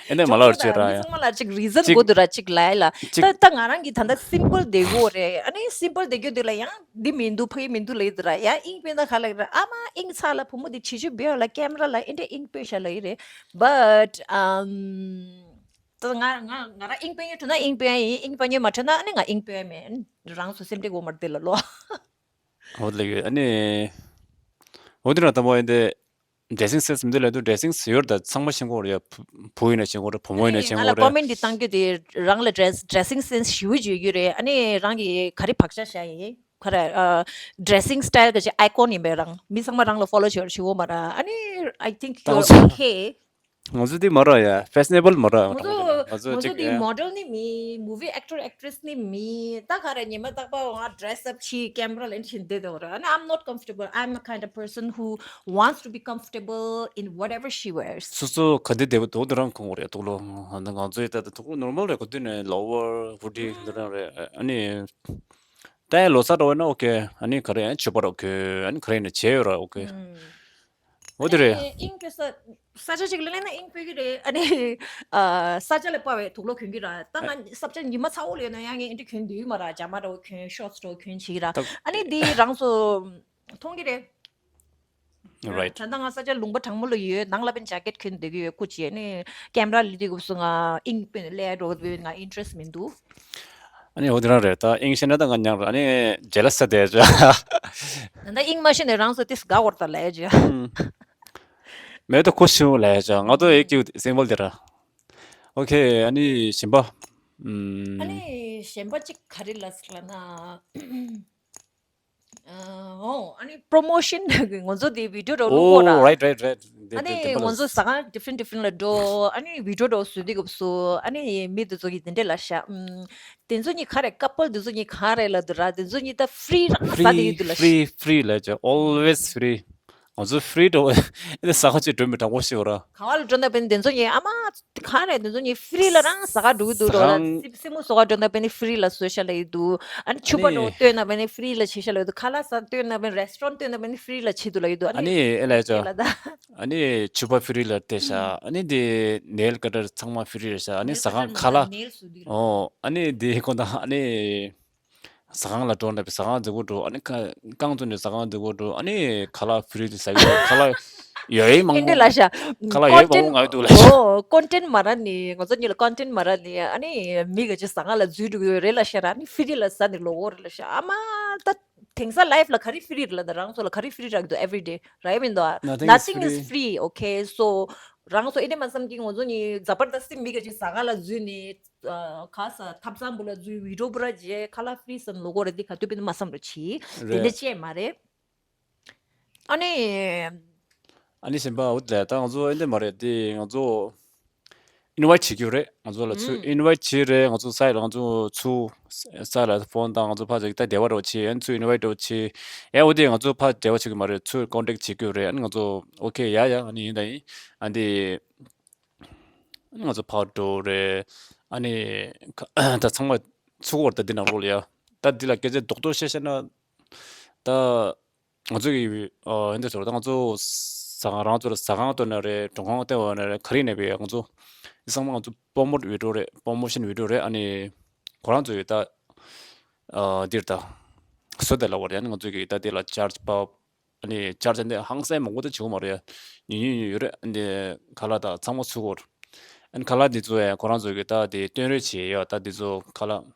ཨེ་འདྲ་མ་ལབ་བྱེད་ར་ཡ། མི་ཚང་མ་ལ་ཅིག་reason དགོས་འདུག་ར། ཅིག་ལ་ཡ་ལ་ཅིག་ད་ད་ང་རང་གི་ད་ལྟ་simple བསྡད་ཡོད་རེད། ཨ་ནི་simple བསྡད་རྒྱུ་འདི་ལ་ཡང་འདི་མི་འདུག་ཕ་གི་མི་འདུག་ལབ་ཡོད་ར། ཡང་ཨིང་དཔེ་ན་ག་ལབ་ར། ཨ་མ་ཨིང་ཚ་ལ་བུ་མོ་འདི་བྱི་ཅུ་བེའུ་ལ་camera ལ་ཨེ་འདྲ་ཨིང་དཔེ་ཤ་ལབ་ཡོད་རེད། But ཨམ་ད་ང་ང་ང་རང་ཨིང་དཔེ་ཉོ་ཐུབ་ན་ཨིང་དཔེ་ཡིན། ཨིང་དཔེ་ཉོ་མ་ཐུབ་ན་ཨ་ནི་ང་ཨིང་དཔེ་མེད། རང་ཚོ་སེམས་ཁྲལ་དགོས་མ་རེད་དེ་ལ་ལོ། འོ་ལེ་ཡོད་ཨ་ནི། འོ་དེ་ར་དང་པོ་ཡིན་ཏེ། dressing sense མི་འདུག་ལབ་དུས་dressing sense ཡོད་ད་ཚང་མ་ཤེས་ཀྱི་ཡོད་རེད་ཡ། བུ་བུ་ཡིན་ན་ཤེས་ཀྱི་ཡོད་རེད། བུ་མོ་ཡིན་ན་ཤེས་ཀྱི་ཡོད་རེད། ང་ལ་comment འདི་བཏང་རྒྱུ་དེ་རང་ལ་dress dressing sense ཞེ་པོ་ཅིག་ཡོད་རེད། ཨ་ནི་རང་གི་ག་རེ་བག་ཆགས་བཞག་ཡིན་ག་རེ་ཨ་dressing style ག་ཅིག་icon ཡིན་པས་རང་མི་ཚང་མ་རང་ལ་follow བྱེད་པ་ཞིག་འོ་མ་ར། ཨ་ནི་I think you're okay. ང་ཚོ་འདི་མ་ར་ཡ། fashionable མ་ར། ང་ཚོ་ང་ཚོ་ང་ཚོ་ཅིག་འདི་ཡ་model ནི་མིན། movie actor actress ནི་མིན། ད་ག་རེ་ཉི་མ་རྟག་པར་ང་dress up བྱས་camera ལེན་བཞིན་བསྡད་དེ་འོ་ར། ཨ་ནི་I'm not comfortable. I'm a kind of person who wants to be comfortable in whatever she wears. སོ་སོ་ག་འདི་བདེ་པོ་འདུག་དེ་རང་གོན་དགོས་རེད་དུག་ལོ། ང་ང་ཚོའི་ད་ལྟ་དུག་ལོ་normal རེད། གོ་དུས་ནས་lower hoodie འདི་རང་རེད། ཨ་ནི་ད་ཡང་ལོ་གསར་འགྲོ་བ་ན་okay. ཨ་ནི་ག་རེ་ཡང་མཆོད་པ་རོགས་གོན། ཨ་ནི་ག་རེ་ཡིན་ན་བྱས་ཡོད་ར་okay. འོ་དེ་རེད། ཨིང་དཔེ་ས་ས་ཆ་ཅིག་ལ་སླེབས་ན་ཨིང་དཔེ་གི་རེད། ཨ་ནི་ཨ་ས་ཆ་ལ་དཔག་པའི་དུག་ལོག་གྱོན་གྱི་ར། ད་ང་ས་ཆ་ཉི་མ་ཚ་བོ་ལ་ཡོད་ན་ཡང་ངས་ཨིན་དྲི་གྱོན་འདུག་མ་ར། ཇ་མ་འདྲ་བོ་གྱོན། ཤོར་ཊི་འདྲ་བོ་གྱོན་བྱེད་ཀྱི་ར། ཨ་ནི་འདི་རང་ཚོ་མཐོང་གི་རེད། Right. ད་ལྟ་ང་ས་ཆ་ལུང་པ་གྲང་མོ་ལ་ཡོད། ནང་ལ་པན་ཇེ་ཀེཊ་གྱོན་བསྡད་ཀྱི་ཡོད། སྐུ་མཁྱེན། ཨ་ནི་ཀེམ་ར་ལི་དུས་སྐབས་སུ་ང་ཨིང་དཔེ་ལས་འགྲོ་གི་ང་interest མི་འདུག་ཨ་ནི་འོ་དེ་རང་རེད། ད་ཨིང་ཤེས་ན་ད་ང་ཉང་ར། ཨ་ནི་jealous ས་དེ་ཅོ། ད་ལྟ་ཨིང་མ་ཤེས་ནས་རང་ཚོ་ཏིས་དགའ་བོར་ད་ལས་ཅོ། མེད་ད་ཁོ་ཤི་བོ་ལས་ཅོ། ང་ཏོ་ཨེ་ཀྱུ་simple དེ་ར། Okay. ཨ་ནི་གཞན་པ། ཨ་ནི་གཞན་པ་ཅིག་ག་རེ་ལ་ཟེར་ལ་ན། ཨོ། ཨ་ནི་promotion ང་ཚོ་དེ་video འདྲ་བླུག་གོ་ར། Oh, right, right, right. དེ་ཨ་ནི་དེ་དེ་ང་ཚོ་ཟ་ཁང་different different ལ་འགྲོ། ཨ་ནི་video འདྲ་བཟོ་དུས་སྐབས་སུ་ཨ་ནི་མི་དེ་ཚོ་གིས་དེ་འདྲས་ལབ་ཤག་དེ་ཚོ་གཉིས་ག་རེ། couple དེ་ཚོ་གཉིས་ག་རེ་ལབ་འདུག་ར། དེ་ཚོ་གཉིས་ད་free རང་ཟ་བསྡད་ཀྱི་འདུག་ལབ་ཤག Free, free ལབ་ཅོ། Always free. ང་ཚོ་ཧྥི་རི་འགྲོ་འདི་ཟ་ཁང་ཅིག་འགྲོ་མི་དྲང་པོ་ཞིག་ར། ག་བ་ལ་འགྲོ་ན་བས་ནི་དེ་ཚོ་ངས་ཨ་མ་གང་རེད། དེ་ཚོ་ངས་ཧྥི་རི་ལ་རང་ཟ་ཁང་འགྲོ་གི་འདུག་ཟ་རོ་ལ། ཁང་སི་སི་མོ་ཟ་ཁང་འགྲོ་ན་བས་ནི་ཧྥི་རི་ལ་བཟོས་ཤ་ལ་ཡི་འདུག་ཨ་ནི་ཕྱུ་པ་ཨ་ནི་འགྲོ་སྟོན་ན་བས་ནི་ཧྥི་རི་ལ་བྱེད་ཤ་ལ་ཡི་འདུག་ཁ་ལག་ཟ་སྟོན་ན་བས་རེ་སི་ཊོ་རན་སྟོན་ན་བས་ནི་ཧྥི་རི་ལ་བྱེད་འདུག་ལ་ཡི་འདུག་ཨ་ཨ་ནི་ནི་ཨེ་ལ་ཅོ་ལ་ད་ཨ་ནི་ཕྱུ་པ་ཧྥི་རི་ལ་སྟེར་ཤ། ཨ་ནི་དེ་ནེལ་ཀ་ཊར་ཚང་མ་ཧྥི་རི་རེད་ཤ། ཨ་ནི་ཟ་ཁང་ཁ་ལག་ནེལ་སུ་འདུག་ཨོ་ཨ་ནི་དེ་ཁོ་ད་ཨ་ནི། ཟ་ཁང་ལ་འགྲོ་ན་བས་ཟ་ཁང་འཛུགས་སྐྲུན་འགྲོ། ཨ་ནི་ཁ་རྐང་བཙུགས་ནས་ཟ་ཁང་འཛུགས་སྐྲུན་འགྲོ། ཨ་ནི་ཁ་ལག་ཧྥི་རི་ལ་ཟ་གི་ཡོད། ཁ་ལག་ཡོད་ཡོད་མང་ཨེ་འདྲ་ལ་པོ་ཤ། ཁ་ལག་ཡོད་མང་པོ་ང་ཡོད་འདུག་ལ་ཤ། ཨོ་ཀོན་ཊེན་མ་ར་ནི་ང་ཚོ་གཉིས་ལ་ཀོན་ཊེན་མ་ར་ནི་ཨ་ནི་མི་ག་ཅིག་ཟ་ཁང་ལ་འཛུལ་འགྲོ་གི་ཡོད་རེད་ལ་ཤ་ར། ཨ་ནི་ཧྥི་རི་ལ་ཟ་ནི་ལོ་གོ་རེད་ལ་ཤ། ཨ་མ་ད་དེང་སང་ལའིཕ་ལ་ག་རེ་ཧྥི་རི་རེད་ལ། ད་རང་ཚོ་ལ་ག་རེ་ཧྥི་རི་རག་གི་འདུག every day ར་ཡ་མིན་འདུག Nothing is nothing is free. Free. Okay, so རང་ཚོ་ཨེ་འདྲ་མ་བསམ་གི། ང་ཚོ་གཉིས་ཛ་བར་དསྟི་མི་ག་ཅིག་ཟ་ཁང་ལ་འཛུལ་ནི། ཨ་ག་ས་ཐབ་ཚང་བུ་ལ་འཛུལ་བི་ཌིའོ་བུ་ར་རྗེས་ཁ་ལག་ཧྥི་རི་སམ་ལོ་གོ་རེད། འདི་ག་དུས་པིན་མ་བསམ་རོ་ཆི་དེ་རེད། འདྲ་ཅེས་མ་རེད། ཨ་ནི། ཨ་ནི་གཞན་པ་འོ་དེ་ད་ང་ཚོ་ཨེ་འདྲ་མ་རེད་དེ། ང་ཚོ་ཨིན་ཝའི་ཊི་བྱེད་རྒྱུ་རེད། ང་ཚོ་ལ་ཚུར་ཨིན་ཝའི་ཊི་བྱེད་རེད། ང་ཚོ་སའི་ལ་ང་ཚོ་ཚུར་སའི་ལ་ཕོན་དང་ང་ཚོ་ཕ་ཅིག་ད་འབྲེལ་བ་རོགས་བྱེད། ཨ་ནི་ཚུར་ཨིན་ཝའི་ཊི་རོགས་བྱེད། ཨེ་འོ་དེ་ང་ཚོ་ཕ་འབྲེལ་བ་བྱེད་གི་མ་རེད། ཚུར་ཀོན་ཊེག་བྱེད་རྒྱུ་རེད། ཨ་ནི་ང་ཚོ་ཨོ་ཁེ་ཡ་ཡ་ཨ་ནི་ཡིན་ད་ཡིན། ཨ་འདི། ང་ཚོ་ཕར་འགྲོ་རེད། ཨ་ནི་ཁ་ད་ཚང་མ་ཚུགས་པར་ད་འདི་ནང་ལོགས་ལ་ཡ། ད་འདི་ལ་སྐད་ཆ་རྡོག་རྡོག་བཤད་བཤད་ན། ད་ང་ཚོ་གི་ཨ་འདི་ཚོ་ད་ང་ཚོ་ཟ་ཁང་རང་ཚོ་ལ་ཟ་ཁང་བཏོན་ན་རེད། མགྲོན་ཁང་བཏོན་པ་ན་རེད། ག་རེ་ནས་བས་ང་ཚོ་འདི་ཚང་མ་ང་ཚོ་པོ་རོ་མོཊ་བི་ཌིའོ་རེད། པོ་རོ་མོ་ཤན་བི་ཌིའོ་རེད། ཨ་ནི་ཁོ་རང་ཚོ་ཡི་ད་ཨ་འདིར་ད་བཟོ་དེ་ལ་བར་ཡ་ནི་ང་ཚོ་གི་ད་འདི་ལ་ཅར་ཇི་པ། ཨ་ནི་ཆར་ཆ་འདི་ཧང་སང་མང་པོ་ད་བྱེད་དགོས་མ་རེད་ཡ། ཉུང་ཉུང་ཉུང་ཡོད་རེད། ཨ་ནི་ཁ་ལག་དང་ཚང་མ་ཚུགས་སྐོར། ཨ་ནི་ཁ་ལག་འདི་ཚོ་ཡ་ཁོ་རང་ཚོ་གི་ད་དེ་སྟོན་རེས་བྱེད་ཡ། ད་འདི་ཚོ་ཁ་ལག་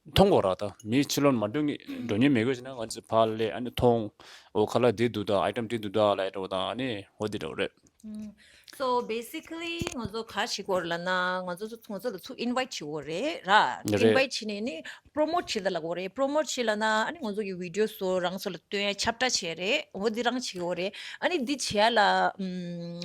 མཐོང་དགོས་ར། ད་མི་ཕྱི་ལོགས་མ་འགྲོ་ངེས་འགྲོ་ཉེན་མེད་དགོས་ཞེ་ན་ང་ཚོ་ཕར་སླེབས་ཨ་ནི་མཐོང་། འོ་ཁ་ལག་འདི་འདུག་ད་ཨའི་ཊམ་འདི་འདུག་ད་ལ་ཡ་འགྲོ་དང་ཨ་ནི་འོ་འདི་འདྲ་རེད། So basically ང་ཚོ་ག་བྱེད་དགོས་རེད་ལབ་ན་ང་ཚོ་ཚོ་ང་ཚོ་ལ་ཚུར་ཨིན་ཝའི་ཊི་བྱེད་དགོས་རེད་ར། རེད། ཨིན་ཝའི་ཊི་བྱེད་ནས་ནི་པོ་རོ་མོཊ་བྱེད་ད་ལ་དགོས་རེད། པོ་རོ་མོཊ་བྱེད་ལབ་ན་ཨ་ནི་ང་ཚོ་གི་བི་ཌིའོ་ཚོ་རང་ཚོ་ལ་སྟོན་ཡ་ཁྱབ་བསྒྲགས་བྱེད་རེད། འོ་འདི་རང་བྱེད་དགོས་རེད། ཨ་ནི་འདི་བྱེད་ཡ་ལ་ཨམ་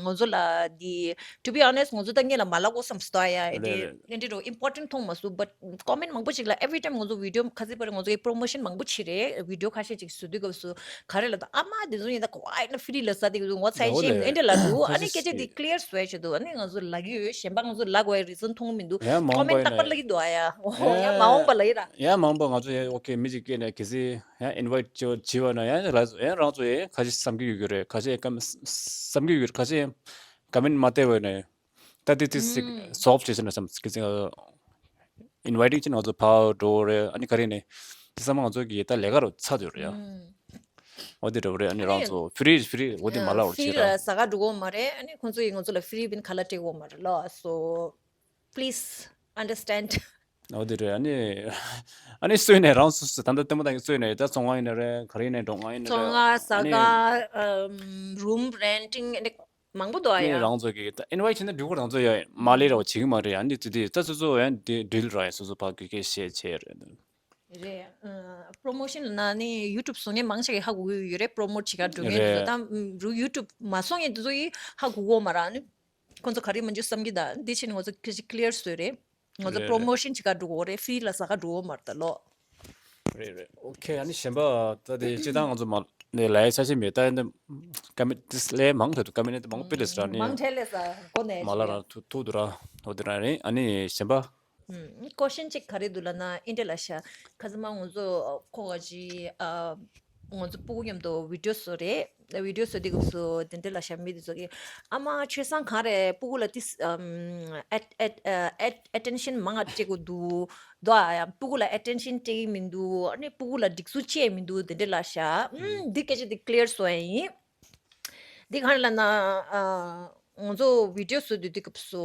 ང་ཚོ་ལ་འདི་to be honest ང་ཚོ་ད་ངེད་ལ་མ་ལབ་དགོས་བསམ་སོང་ཡ། རེད་འདི་རེད། འདི་འདྲ་ཨིམ་པོར་ཊེན་མཐོང་མ་སོང་། བཊ་ཀོ་མེན་མང་པོ་ཅིག་ལ་every time ང་ཚོ་བི་ཌིའོ་ཁ་སང་བར་ང་ཚོ་གི་པོ་རོ་མོ་ཤན་མང་པོ་བྱེད་རེད། བི་ཌིའོ་ཁ་ཤས་ཅིག་བཟོ་དུས་སྐབས་སུ་ག་རེ་ལབ་ད་ཨ་མ་འདི་ཚོ་ཡིན་ད་ཁོ་ཨ་ཡིན་ན་ཧྥི་རི་ལ་ཟ་དེ་གི་ངོ་ཚ་ཡི་ཤེས་མི་འདྲ་ལབ་འདུག་ཨ་ནི་སྐད་ཆ་འདི་ཀླི་ཡར་བཟོ་ཡ་བྱེད་འདུག་ཨ་ནི་ང་ཚོ་ལབ་ཀྱི་ཡོད། གཞན་པ་ང་ཚོ་ལབ་དགོས་ཡ་རི་ཛོན་མཐོང་མི་འདུག་ཡ་མང་པོ་ཀོ་མེན་ཡིན་རྟག་པར་ལབ་ཀྱི་འདུག་ཨ་ཡ། ཡ་ཡ་མ་འོངས་པ་ལ་ཡིན་ར། ཡ་མང་པོ་ང་ཚོ་ཡ་ཨོ་ཁེ་མི་ཅིག་སྐད་ནས་གལ་སྲིད་ཡ་ཨིན་ཝའི་ཊི་བྱེད་བྱེད་བ་ན་ཡ་ལ་ཡ་རང་ཚོ་ཡ་ཁ་ཤས་བསམ་གྱི་ཡོད་ཀྱི་རེད། ཁ་ཤས་ཀ་བསམ་གྱི་ཡོད་ཀྱི་རེད། ཁ་ཤས་ཀོ་མེན་མ་བལྟས་བ་ནས། ད་དེ་དེ་སི་སོབ་བྱེད་ཟེར་ན་བསམ་གི་ཚེ་ཨིན་ཝའི་ཊིང་བྱས་ན་ང་ཚོ་ཕར་འགྲོ་རེད། ཨ་ནི་ག་རེ་ནས་དེ་ཚང་མ་ང་ཚོ་གི་ད་ལས་ཀ་རུ་ཚར་འདུག་རེད་ཡ། འོ་དེ་འདྲ་རེད། ཨ་ནི་རང་ཚོ་ཧྥི་རི་ཧྥི་རི་འོ་དེ་མ་ལབ་རོགས་ཧྥི་རི་བྱེད་ར། ལ་ཟ་ཁང་འགྲོ་གི་ཡོད་མ་རེད། ཨ་ནི་ཁོང་ཚོ་ཡིས་ང་ཚོ་ལ་ཧྥི་རི་བིན་ཁ་ལག་སྤྲད་ཀྱི་ཡོད་མ་རེད་ལོ། So please understand. འོ་དེ་རེད། ཨ་ནི་ཨ་ནི་སུ་ཡིན་ནའི་རང་སོ་སོ་ད་ལྟ་ལྟད་མོ་ལྟ་མཁན་སུ་ཡིན་ནའི་ད་ཚོང་ཁང་ཡིན་ན་རེད། ག་རེ་ཡིན་ནའི་མགྲོན་ཁང་ཡིན་ན་རེད། ཚོང་ཁང་ཟ་ཨ་ནི་ཁང་ཨམ་རུམ་རེན་ཊིང་ཨ་ནི་མང་པོ་འདུག་ཨ་ནི་ཡ། རང་ཚོ་གི་ད་ཨིན་ཝའི་ཊི་བྱས་ན་འགྲིག་གི་རེད། རང་ཚོ་ཡ་མ་ལས་རོགས་བྱེད་ཀྱི་མ་རེད། ཨ་ནི་དེ་དེ་ད་སོ་སོ་ཡ་འདི་འགྲིག་ར། ཡ་སོ་སོ་ཕ་གི་སྐད་བཤད་བྱས་རེད། རེད། ཨ་པོ་རོ་མོ་ཤན་ལབ་ན་ནི་ཡུ་ཊུབ་བཟོ་མཁན་མང་ཆེ་གི་ཧ་གོ་གི་ཡོད་རེད། པོ་རོ་མོཊ་བྱེད་ག་འགྲོ་མཁན་རེད། དེ་ཚོ་ད་རུ་ཡུ་ཊུབ་མ་བཟོ་མཁན་དེ་ཚོ་ཡིས་ཧ་གོ་གི་ཡོད་མ་རེད། ཨ་ནི་ཁོང་ཚོ་ག་རེ་མ་འཇུ་བསམ་གི་ད་འདི་ཕྱིན་ང་ཚོ་ཁ་ཅིག་ཀླི་ཡར་བཟོས་རེད། ང་ཚོ་རེད་པོ་རོ་རེད། མོ་ཤན་བྱེད་ག་འགྲོ་གི་ཡོད་རེད། ཧྥི་རི་ལ་ཟ་ག་འགྲོ་གི་ཡོད་མ་རེད་ད་ལོ། རེད་རེད། ཨོ་ཁེ། ཨ་ནི་གཞན་པ་ད་དེ་སྤྱིར་བཏང་ང་ཚོ་མ་ནས་ལ་ཡ་ཆ་ཤས་མེད། ད་ཡིན་ན་ཀ་མེན་ཊི་ལས་མང་དུ་ཀ་མེན་ཊི་མང་པོ་སྤེལ་ལས་ཟེར་ནི་མང་ཁྲལ་ལས་ས་གོ་ནས་མ་ལ་ར་ཐུ་ཐུ་དུ་ར་ཐུ་དུ་ར་རེད། ཨ་ནི་གཞན་པ། ཀོ་ཤན་ཅིག་ག་རེ་འདུག་ལབ་ན་ཨིན་དྲ་ལ་ཤ་ཁ་ཙ་མ་ང་ཚོ་ཁོ་ག་ཅི་ཨ། ང་ཚོ་སྤུ་གུ་མཉམ་དུ་བི་ཌིའོ་བཟོ་རེད། བི་ཌིའོ་བཟོ་དུས་སྐབས་སུ་དེ་འདྲ་ལ་ཤ་མི་དེ་ཚོ་གིས་ཨ་མ་ཆོས་བཟང་གང་རེད། སྤུ་གུ་ལ་ཏིས་ཨམ་ཨེ་ཨེ་ཨེ་ཨེ་ཨེ་ཊེན་ཤན་མང་ང་སྤྲད་དགོས་འདུག་དོ། ཨ་ཡ་སྤུ་གུ་ལ་ཨེ་ཊེན་ཤན་སྤྲད་ཀྱི་མི་འདུག་ཨ་ནི་སྤུ་གུ་ལ་སྒྲིག་འཛུགས་བྱས་མི་འདུག་དེ་འདྲ་ལ་ཤ་ཨམ་འདི་སྐད་ཆ་འདི་ཀླི་ཡར་བཟོ་ཡ་ཡིན། འདི་གང་རེད་ལབ་ན་ཨ། ང་ཚོ་བི་ཌིའོ་བཟོ་དུས་དུས་སྐབས་སུ་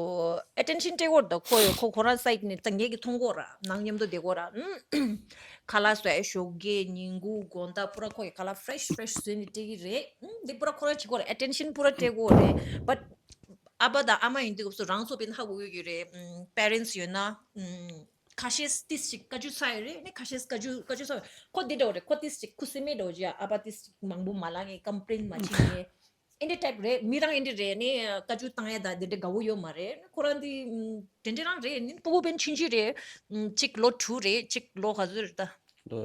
ཨེ་ཊེན་ཤན་སྤྲད་ཀྱི་ཡོད་རེད། ད་ཁོ་ཡོད་ཁོ་ཁོ་རང་སའིཌ་ནས་ད་ངེད་ཀྱིས་མཐོང་གི་ཡོད་རེད། ནང་མཉམ་དུ་བསྡད་ཀྱི་ཡོད་རེད། ཁ་ལག་བཟོ་ཡ་ཞོགས་ཀས་ཉིན་གུང་དགོང་དག་པུ་ར་ཁོ་ཡི་ཁ་ལག་ཕི་རེ་ཤི་ཕི་རེ་ཤི་བཟོས་ནས་སྤྲད་ཀྱི་རེད། འདི་པུ་ར་ཁོ་རང་བྱེད་ཀྱི་ཡོད་རེད། ཨེ་ཊེན་ཤན་པུ་ར་སྤྲད་ཀྱི་ཡོད་རེད། བཊ་ཨ་ཕ་དང་ཨ་མ་ཡིན་དུས་སྐབས་སུ་རང་ཚོ་དཔེར་ན་ཧ་གོ་ཡོད་ཀྱི་རེད། པེ་རེན་ཊི་ཡོད་ན། ཁ་ཤས་ཏིས་ཅིག་ཀ་ཅུ་ཚ་ཡོད་རེད། ནི་ཁ་ཤས་ཀ་ཅུ་ཀ་ཅུ་ཚ་ཡོད། ཁོ་འདི་འདྲ་བོ་རེད། ཁོ་ཏིས་ཅིག་ཁུ་སིམ་མེ་འདྲ་བོ་ཅིག་ཨ་ཕ་ཏིས་ཅིག་མང་པོ་མ་ལང་ངེ་ཀམ་པི་ལེན་མ་བྱེད་ངེ་ཨིན་དྲ་ཊའིབ་རེད། མི་རང་ཨིན་དྲ་རེད། ནི་ཀ་ཅུ་བཏང་ཡ་ད་འདི་འདྲ་དགའ་བོ་ཡོད་མ་རེད། ནི་ཁོ་རང་འདི་དེ་འདྲ་རང་རེད། ནི་སྤུ་གུ་དཔེར་ན་ཆུང་ཆུང་རེད། གཅིག་ལོ་དྲུག་རེད། གཅིག་ལོ་ག་ཚོད་རེད་ད། ལོ་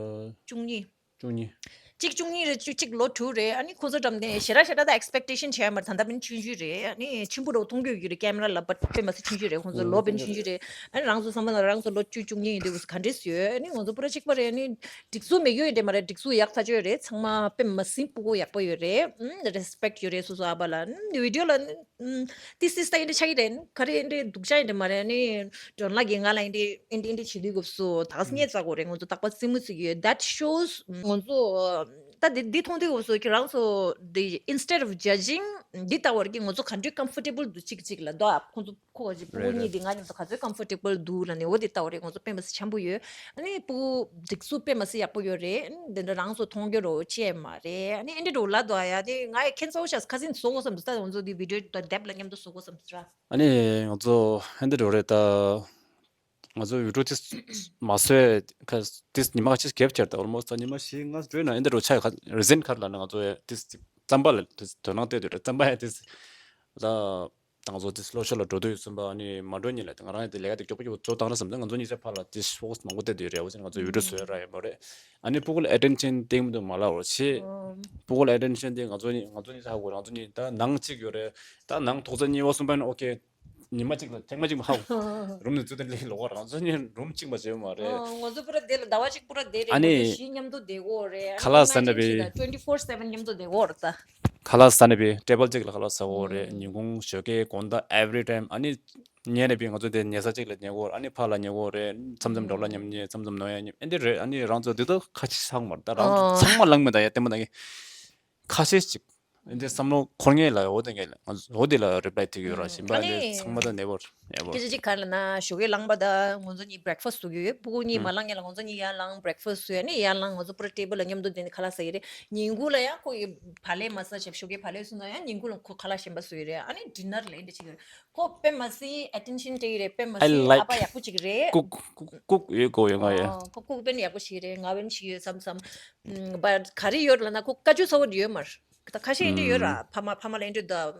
བཅུ་གཉིས། བཅུ་གཉིས། གཅིག་བཅུ་གཉིས་རེད། གཅིག་གཅིག་ལོ་དྲུག་རེད། ཨ་ནི་ཁོ་ཚོ་འགྲམ་དེ་ཞེ་དྲག་ཞེ་དྲག་ད་ཨེགས་པེག་ཊེ་ཤན་བྱས་མ་རེད། ད་ལྟ་བན་ཆུང་ཆུང་རེད། ཨ་ནི་ཆེན་པོ་རོ་མཐོང་གི་ཡོད་ཀྱི་རེད། ཀེམ་ར་ལ་བ་དཔེ་མ་སྲིད་ཆུང་ཆུང་རེད། ཁོ་ཚོ་ལོ་བན་ཆུང་ཆུང་རེད། ཨ་ནི་རང་ཚོ་བསམ་པ་ན་རང་ཚོ་ལོ་བཅུ་བཅུ་གཉིས་ཡིན་དུས་ག་འདྲས་ཡོད། ཨ་ནི་ང་ཚོ་པུ་ར་གཅིག་པ་རེད། ཨ་ནི་སྒྲིག་འཛུགས་མེད་ཡོད་ཡིན་དེ་མ་རེད། སྒྲིག་འཛུགས་ཡག་ཐག་ཆོད་རེད། ཚང་མ་དཔེ་མ་སྲིད་སྤུ་གུ་ཡག་པོ་ཡོད་རེད། རེ་སི་པེག་ཊི་ཡོད་རེད། སོ་སོ་ཨ་བ་ལ་ཨ་ནི་བི་ཌི་ཡོ་ལ་ཨ་ནི། ཏིས་ཏིས་ད་ཨིན་དྲི་ཆགས་ཀྱི་རེད། ག་རེ་ཨིན་དྲི་སྡུག་ཅག་ཨིན་དྲི་མ་རེད། ནི་ཌོན་ལགས་ཀྱིས་ང་ལ་ཨིན་དྲི་ཨིན་དྲི་ཨིན་དྲི་བྱེད་དུས་སྐབས་སུ་ད་ག་སྙད་བཙག་གོ་རེད། ང་ཚོ་རྟག་པར་རྩེད་མོ་རྩེ་གི་ཡོད། That shows ང་ཚོ་ད་འདི་འདི་མཐོང་དུས་སྐབས་སུ་ཁྱེད་རང་ཚོ་འདི་instead of judging འདི་ལྟ་བར་གྱི་ང་ཚོ་ག་འདྲའི་comfortable འདུག་གཅིག་གཅིག་ལ་ད་ཁོང་ཚོ་ཁོ་གཅིག་སྤུ་གུ་གཉིས་འདི་ང་ཉམ་ཚོ་ག་ཚོད་comfortable འདུག་ལ་ནི་འོ་འདི་ལྟ་བར་གྱི་ང་ཚོ་དཔེ་མ་སྲིད་འཆམ་པོ་ཡོད། ཨ་ནི་སྤུ་གུ་སྒྲིག་འཛུགས་དཔེ་མ་སྲིད་ཡག་པོ་ཡོད་རེད། ཨ་ནི་འདི་འདྲ་རང་ཚོ་མཐོང་རྒྱུ་རོ་ཅེས་མ་རེད། ཨ་ནི་ཨེ་འདྲ་རོ་ལ་དོ་ཡ་དེ་ང་ཡི་ཁྱེད་ཚོ་ཤ་ཁ་སིན་བཟོ་དགོས་བསམ་འདུག་ད་ང་ཚོ་འདི་བི་ཌི་ཡོ་དང་དེབ་ལ་མཉམ་དུ་བཟོ་དགོས་བསམ་འདུག་ར། ཨ་ནི་ང་ཚོ་ཨེ་འདྲ་རོ་རེད་ད། ང་ཚོ་བི་ཌི་ཡོ་དེ་མ་བཟོས་ཁ་དེ་ཉི་མ་ཁ་ཅིག་གེབ་བཅར་ད་almost ད་ཉི་མ་བཞི་ལྔ་བྲོས་ན་ཨེ་འདྲ་རོ་ཆ་ཡ་ཁ་རི་ཛན་ཁར་ལ་ན་ང་ཚོ་དེ་རྩམ་པ་ལ་དེ་དོ་སྣང་སྟེར་དུས་རེད། རྩམ་པ་ཡ་དེ་ལ། ད་ང་ཚོ་དེ་ལོ་ཤོ་ལ་འགྲོ་དུས་ཙམ་པ་ཨ་ནི་མ་འགྲོ་ཉིན་ལ་ང་རང་ཡང་དེ་ལས་ཀ་དེ་མགྱོགས་པོ་མགྱོགས་པོ་བཏང་ར་བསམ་སྟེ་ང་ཚོ་གཉིས་ཆ་ཕར་ལ་དེ་ཕོ་ཁ་སི་མང་པོ་སྟེར་དུས་རེད། འོ་ཅན་ང་ཚོ་བི་ཌི་ཡོ་བཟོས་ར་ཡིན་པ་རེད། ཨ་ནི་སྤུ་གུ་ལ་ཨེ་ཊེན་ཤན་སྟེར་མི་འདུག་མ་ལབ་རོགས་བྱེད། སྤུ་གུ་ལ་ཨེ་ཊེན་ཤན་དེ་ང་ཚོ་གཉིས་ང་ཚོ་གཉིས་ཆ་ཧ་གོ་རེད། ང་ཚོ་གཉིས་ད་ནང་གཅིག་ཡོད་རེད། ད་ནང་ཐོག་ཚད་གཉིས་པ་གསུམ་པ་ནི་ཨོ་ཁེ། ཉི་མ་གཅིག་ལ་ཐེངས་མ་གཅིག་མ་ཧ་གོ་རུམ་ནས་ཚུར་དེ་ལས་ལོག་པ་རེད། ང་ཚོ་གཉིས་རུམ་གཅིག་མ་བྱེད་མ་རེད། ང་ཚོ་པུ་ར་དེ་ལ་ཟླ་བ་གཅིག་པུ་ར་དེ་རེད། ཨ་ནི་ང་ཚོ་བཞི་མཉམ་དུ་བསྡད་ཀྱི་ཡོད་རེད། ཁ་ལག་ཟ་ན་བས། twenty four seven མཉམ་དུ་བསྡད་ཀྱི་ཡོད་རེད་ད། ཁ་ལག་ཟ་ན་བས་ཊེ་བལ་གཅིག་ལ་ཁ་ལག་ཟ་གི་ཡོད་རེད། ཉིན་གུང་ཞོགས་ཀས་དགོང་དག་every time ཨ་ནི། ཉལ་ནས་བས་ང་ཚོ་དེ་ཉལ་ས་གཅིག་ལ་ཉལ་གི་ཡོད་རེད། ཨ་ནི་ཕར་ལ་ཉལ་གི་ཡོད་རེད། མཚམས་མཚམས་འགྲོ་ལ་མཉམ་ཉལ། མཚམས་མཚམས་ནོར་ཡ་མཉམ་ཨེ་འདི་རེད། ཨ་ནི་རང་ཚོ་འདི་ལྟར་ཁ་ཆེ་ཆགས་མ་རེད་ད། རང་ཚོ་ཚང་མ་ལངས་མེད་ད་ཡ་ལྟད་མོ་ལྟ་གི། ཁ་ཤས་ཅིག་འདི་བསམ་བློ་འཁོར་ངེས་ལ་འོ་དེ་ངས་འོ་དེ་ལ་རི་པ་ལའི་ཐེབས་ཡོད་ར། གཞན་པ་ཨ་ནི་ཚང་མ་ད་ནེ་བར་ནེ་བར། སྐད་ཆ་ཅིག་ག་རེ་ལབ་ན་ཞོགས་ཀས་ལངས་པ་ད་ང་ཚོ་གཉིས་བྷི་རེག་ཕ་སི་ཟ་གི་ཡོད། སྤུ་གུ་གཉིས་མ་ལངས་ངེས་ལ་ང་ཚོ་གཉིས་ཡར་ལངས་བྷི་རེག་ཕ་སི་ཟ་ཡ། ཨ་ནི་ཡར་ལངས་ང་ཚོ་པུ་ར་ཊེ་བལ་ལ་མཉམ་དུ་བསྡད་ནས་ཁ་ལག་ཟ་གི་རེད། ཉིན་གུང་ལ་ཡང་ཁོ་ཡི་བག་ལེབ་མ་ཟ་བྱས་ཞོགས་ཀས་བག་ལེབ་སོང་ན་ཡང་ཉིན་གུང་ལ་ཁོ་ཁ་ལག་གཞན་པ་ཟ་གི་རེད། ཨ་ནི་ཌི་ནར་ལ་ཨེ་འདྲ་བྱེད་ཀྱི་རེད། ཁོ་དཔེ་མ་སྲིད་ཨེ་ཊེན་ཤན་སྤྲད་ཀྱི་རེད། དཔེ་མ་I སྲིད་ཨ་like ཕ་ཡག་པོ་ཅིག་རེད། ཀུག་ཀུག་ཀུག་ཡོད་གོ་ཡོད་ང་ཡ། ཨ་ཁོ་ཀུག་དཔེ་ཡག་པོ་ཞིག་རེད། ང་དཔེ་ཞིག་ཡོད་བསམ་བསམ། ཨམ་བ་ག་རེ་ཡོད་ལབ་ན་ཁོ་ཀ་ཅུ་ཚ་བོ་ཡོད་མ་རེད། ད་ཁ་ཤས་ཨེ་འདྲ་ཡོད་ར། ཨམ་ཕ་མ་ཕ་མ་ལ་ཨེ་འདྲ་ད་ཨམ་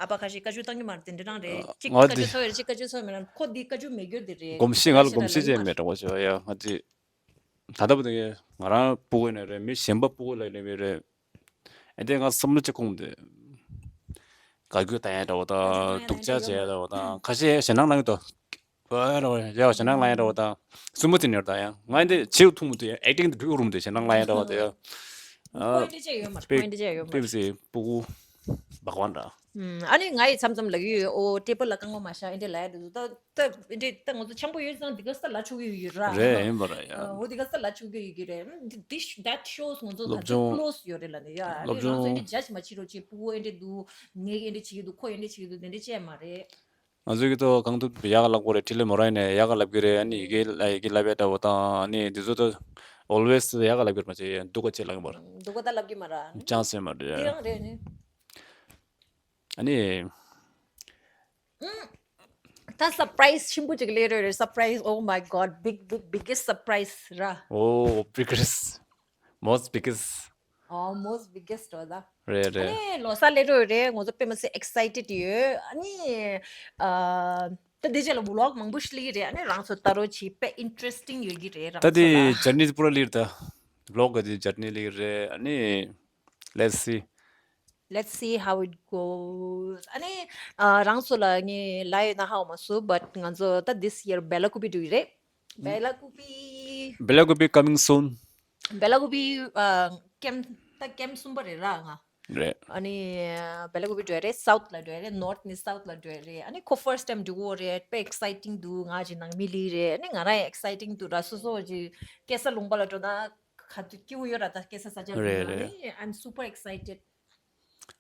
ཨ་ཕ་ཁ་ཤས་ཀ་ཅུ་བཏང་གི་མ་རེད། དེ་འདྲ་རང་རེད། ཨ་གཅིག་ང་ཀ་ཅུ་དེ་ཚ་བོ་ཡོད་རེད། གཅིག་ཀ་ཅུ་ཚ་བོ་མེད་ར། ཁོ་འདི་ཀ་ཅུ་མེད་རྒྱུ་དེ་རེད། གོམས་གཤིས་ང་ལ་གོམས་གཤིས་ཅན་མེད་འདྲ་བོ་ཞིག་ཡ། ང་དེ་ད་ལྟ་བུ་དེ་ང་རང་སྤུ་གུ་ནས་རེད། མི་གཞན་པ་སྤུ་གུ་ལ་ནས་མི་རེད། ཨེ་དེ་ང་བསམ་བློ་གཅིག་ཁོང་དེ། དགའ་སྐྱོ་བཏང་ཡ་འདྲ་བོ་དང་སྡུག་ཅག་བྱས་ཡ་འདྲ་བོ་དང་། ཁ་ཤས་ཞེད་སྣང་ལངས་ཡོད་དོ། ཨ་ར་བ་ཡ་ཞེད་སྣང་ལངས་ཡ་འདྲ་བོ་དང་། སུན་མོ་དེ་ནེར་དང་ཡ་ང་འདི་བྱེའུ་ཐུང་མོ་དེ་ཨེག་ཊིང་དེ་འགྲུལ་རུམ་དེ་ཞེད་སྣང་ལངས་ཡ་འདྲ་བོ་དེ་ཡ། ཁོ་ཨེ་འདྲ་བྱས་ཡོད་མ་རེད། ཁོ་ཨེ་འདྲ་བྱས་ཡོད་མ་རེད། པེབ་སི་སྤུ་གུ་བག་བ་འདྲ། ཨ་ནི་ང་ཡི་མཚམས་མཚམས་ལ་ཡོད། ཨོ་ཊེ་བལ་ལ་རྐང་པ་མ་བཞག་ཨེ་འདྲ་ལ་ཡ་འདུག་ད་ད་ཨེ་འདྲ་ད་ང་ཚོ་འཆམ་པོ་ཡོད་ཙང་འདི་ག་ས་ལ་ཆུག་གི་ཡོད་ར། རེད་ཡིན་པ་ར་ཡ། ཨོ་འདི་ག་ས་ལ་ཆུག་གི་ཡོད་ཀྱི་རེད། This that shows ང་ཚོ་ད་ཚོ་ལོབ་ཇོང་། ཀློ་སི་ཡོད་རེད་ལ་ནི་ཡ། ཨ་ནི་ལོབ་རང་ཚོ་ཨེ་ཇོང་། འདྲ་ཇཇ་མ་བྱེད་རོགས་བྱེད། སྤུ་གུ་ཨེ་འདྲ་འདུག་ངས་ཨེ་འདྲ་བྱེད་ཀྱི་འདུག་ཁོ་ཨེ་འདྲ་བྱེད་ཀྱི་འདུག་དེ་འདྲ་བྱས་མ་རེད། ང་ཚོ་གི་ཐོག་གང་ཐུབ་ཡག་ག་ལབ་དགོས་རེད། ཊི་ལི་མོ་ར་ཡིན་ནས་ཡག་ག་ལབ་གི་རེད། ཨ་ནི་ཡི་གེ་ཡི་གེ་ལབ་ཡ་འདྲ་བོ་དང་ཨ་ནི་འདི་ཚོ་ད་always ཡག་ག་ལབ་གི་རེད། མ་བྱེད་སྡུག་ག་བྱེད་ལབ་གི་མ་རེད། སྡུག་ག་ད་ལབ་གི་མ་རེད། ཅང་སེ་མ་རེད། དེ་རང་རེད་ནི། ཨ་ནི། ད་སར་པ་རའི་སི་ཆེན་པོ་ཅིག་སླེབས་རེད། སར་པ་རའི་སི། Oh my God, big big biggest surprise ར། Oh, biggest, most biggest. Oh, most biggest རོ་ད། རེད་རེད། ཨ་ནི་ལོ་གསར་སླེབས་རེད། ང་ཚོ་དཔེ་མ་སྲིད་ཨེག་སའི་ཊེཌ་ཡོད། ཨ་ནི་ཨ་ད་འདི་རྗེས་ལ་བི་ལོག་མང་པོ་ཞིག་སླེབས་ཀྱི་རེད། ཨ་ནི་རང་ཚོ་ལྟ་རོགས་བྱེད། དཔེ་ཨིན་ཊི་རེ་སི་ཊིང་ཡོད་ཀྱི་རེད་རང་ཚོ་ལ། ད་དེ་ཇར་ནི་པུ་ར་སླེབས་རེད་ད། བི་ལོག་གི་དེ་ཇར་ནི་སླེབས་རེད། ཨ་ནི། Let's see. Let's see how it goes. ཨ་ནི་ཨ་རང་ཚོ་ལ་ངས་ལབ་ཡོད་ན་ཧ་གོ་མ་སོང་། བཊ་ང་ཚོ་ད་this year བེ་ལ་ཀུ་པི་འགྲོ་གི་རེད། བེ་ལ་ཀུ་པི། བེ་ལ་ཀུ་པི་coming soon. བེ་ལ་ཀུ་པི་ཨ་ཀེམ་ད་ཀེམ་གསུམ་པ་རེད་ར་ང་། རེད། ཨ་ནི་བེ་ལ་ཀུ་པི་འགྲོ་ཡ་རེད། སའུཐ་ལ་འགྲོ་ཡ་རེད། ནོརཐ་ནས་སའུཐ་ལ་འགྲོ་ཡ་རེད། ཨ་ནི་ཁོ་ཕར་སི་ཊི་ཊའིམ་འགྲོ་གི་ཡོད་རེད། དཔེ་ཨེག་སའི་ཊིང་འདུག་ང་ཅིག་ནང་མི་ལི་རེད། ཨ་ནི་ང་རང་ཡང་ཨེག་སའི་ཊིང་འདུག་ར། སོ་སོ་ཅིག་སྐྱེ་ས་ལུང་པ་ལ་འགྲོ་ན་ག་དུས་སྐྱིད་པོ་ཡོད་ར། ད་སྐྱེ་ས་ས་ཆ་རེད་འགྲོ་ན། རེད། ཨ་ནི་I'm super excited.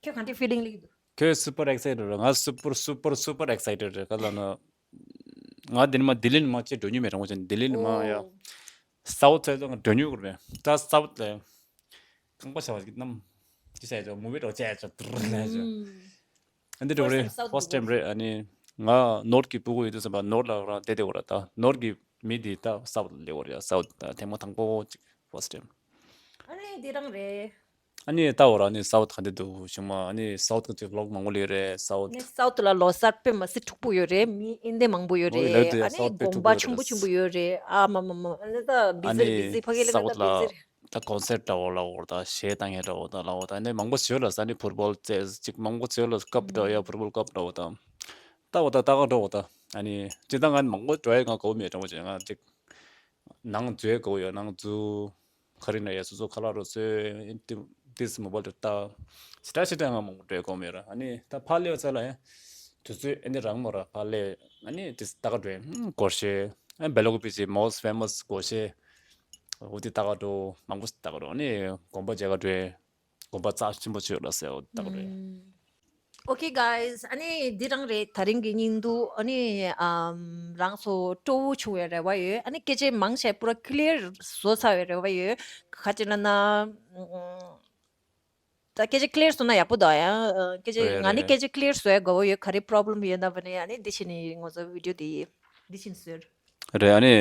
ཁྱོད་ག་འདྲའི་ཕི་ལིང་སླེབས་ཀྱི་འདུག་ཁྱོད་སུ་པར་ཨེག་སའི་ཊེཌ་རེད། ང་སུ་པར་སུ་པར་སུ་པར་ཨེག་སའི་ཊེཌ་རེད། ག་ལབ་ན། ང་འདི་ནས་མར་ལྡི་ལི་ནས་མར་ཅིག་འགྲོ་མྱོང་མེད། རང་དབང་ཅན་ལྡི་ལི་ནས་མར་ཡ། ཨོ། སའུཐ་ཚོ་ང་འགྲོ་མྱོང་གི་རེད། ད་སའུཐ་ལ་རྐང་པ་བྱ་བ་ཅིག་གནམ་ཅི་བྱས་ཅོ་མུ་བི་འདྲ་བྱས་ཅོ་ཏུར་ལས་ཅོ། ཨ་ཨམ། འདི་འདྲ་རེད། ཕར་སི་ཊི་ཊའིམ་སའུཐ་ཕར་སི་ཊི་ཊའིམ་འགྲོ་གི་རེད། ཨ་ནི་ང་ནོརཐ་གི་སྤུ་གུ་ཡོད་དུས་ཙམ་པ་ནོརཐ་ལ་རང་བསྡད་བསྡད་ཡོད་རེད། ད་ནོརཐ་གི་མི་དེ་ད་སའུཐ་ལ་སླེབས་ཡོད་རེད། སའུཐ་ད་ཐེངས་མ་དང་པོ་ཅིག་ཕར་སི་ཊི་ཊའིམ། ཨ་ནི་འདི་རང་རེད། ཨ་ནི་ལྟ་བར་ཨ་ནི་སའུཐ་ག་འདྲ་འདུག་བྱུང་མ། ཨ་ནི་སའུཐ་གི་ཅིག་བི་ལོག་མང་པོ་སླེབས་རེད་སའུཐ། ནི་སའུཐ་ལ་ལོ་གསར་དཔེ་མ་སྲིད་འཁྲུག་པོ་ཡོད་རེད། མི་ཨིན་དེ་མང་པོ་ཡོད་ཨོ་ཡི་ལབ་རེད། དུས་ཨ་ནི་སའུཐ་དཔེ་དགོན་འཁྲུག་པོ་པ་ཡོད་ཆེན་པོ་རེད། ཆེན་པོ་ཡོད་རེད། ཨ་མ་མ་མ། ཨ་ནི་ད་ཨ་བི་ཟི་རེད། ནི་བི་ཟི། ཕ་གི་ལ་ད་སའུཐ་བི་ལ་ཟི་རེད། ད་ཀོན་སར་འདྲ་བོ་ལབ་དགོས་རེད། ད་གཞས་བཏང་མཁན་འདྲ་བོ་དང་ལབ་དགོས་རེད། ད་ནི་མང་པོ་ཞིག་ལ་ས་ནི་ཕུཊ་བོལ་རྩེད་ཅིག་མང་པོ་ཞིག་ལ་ཀབ་འདྲ་བོ་ཡ་ཕུཊ་བོལ་ཀབ་འདྲ་བོ་དང་། ལྟ་བ་དང་ལྟ་ག་འགྲོ་བ་དང་། ཨ་ནི་སྤྱིར་བཏང་ང་མང་པོ་འགྲོ་ཡ་ང་དགའ་བོ་མེད། དྲང་པོ་བྱས་ང་ཅིག་ནང་འཛུལ་དགའ་བོ་ཡོད། ནང་འཛུལ་ག་རེ་ན་ཡ་སོ་སོ་ཁ་ལག་རོ་བཟོས་ཏི་མོ་བལ་དུ་ལྟ་ཞེ་དྲག་ཞེ་དྲག་ང་མང་པོ་འགྲོ་དགའ་བོ་མེད་ར། ཨ་ནི་ད་ཕར་སླེབས་ཚར་ལ་ཡ་དུས་ཚོད་ཨ་ནི་རང་མོ་ར་ཕར་སླེབས། ཨ་ནི་ཏི་ལྟ་ག་འགྲོ་ཡ་སྒོར་གཞས་ཨ་ནི་བེ་ལོ་ཀོ་པི་ཅི་most famous སྒོར་གཞས་འོ་དེ་ལྟ་ག་འགྲོ་མང་པོ་ཞིག་ལྟ་ག་འགྲོ། ཨ་ནི་དགོན་པ་མཇལ་ག་འགྲོ་ཡ་དགོན་པ་རྩ་ཆེན་པོ་ཆོས་ལ་ཟེར་བ་དག་རེད། Okay guys, ཨ་ནི་འདི་རང་རེད། ད་རིང་གི་སྙིང་སྡུག་ཨ་ནི་ཨམ་རང་ཚོ་སྤྲོ་བོ་བྱུང་བའི་རེ་བ་ཡོད། ཨ་ནི་སྐད་ཆ་མང་ཆེ་པུ་ར་ཀི་ལི་ཡར་བཟོ་ཚར་བའི་རེ་བ་ཡོད། ག་ཅི་ལབ་ན་ཨམ་ད་སྐད་ཆ་ཀི་ལི་ཡར་བཟོ་ན་ཡག་པོ་འདུག་ཡང་ཨ་སྐད་ཆ་རེད་ང་ནི་རེད། སྐད་ཆ་ཀི་ལི་ཡར་བཟོ་ཡ་དགའ་བོ་ཡོད། ག་རེ་པོ་རོབ་ལེམ་ཡོད་ན་བ་ནི་ཨ་ནི་འདི་བྱས་ནི་ང་ཚོ་བི་ཌི་ཡོ་འདི་འདི་བྱས་ནི་བཟོས། རེད། ཨ་ནི་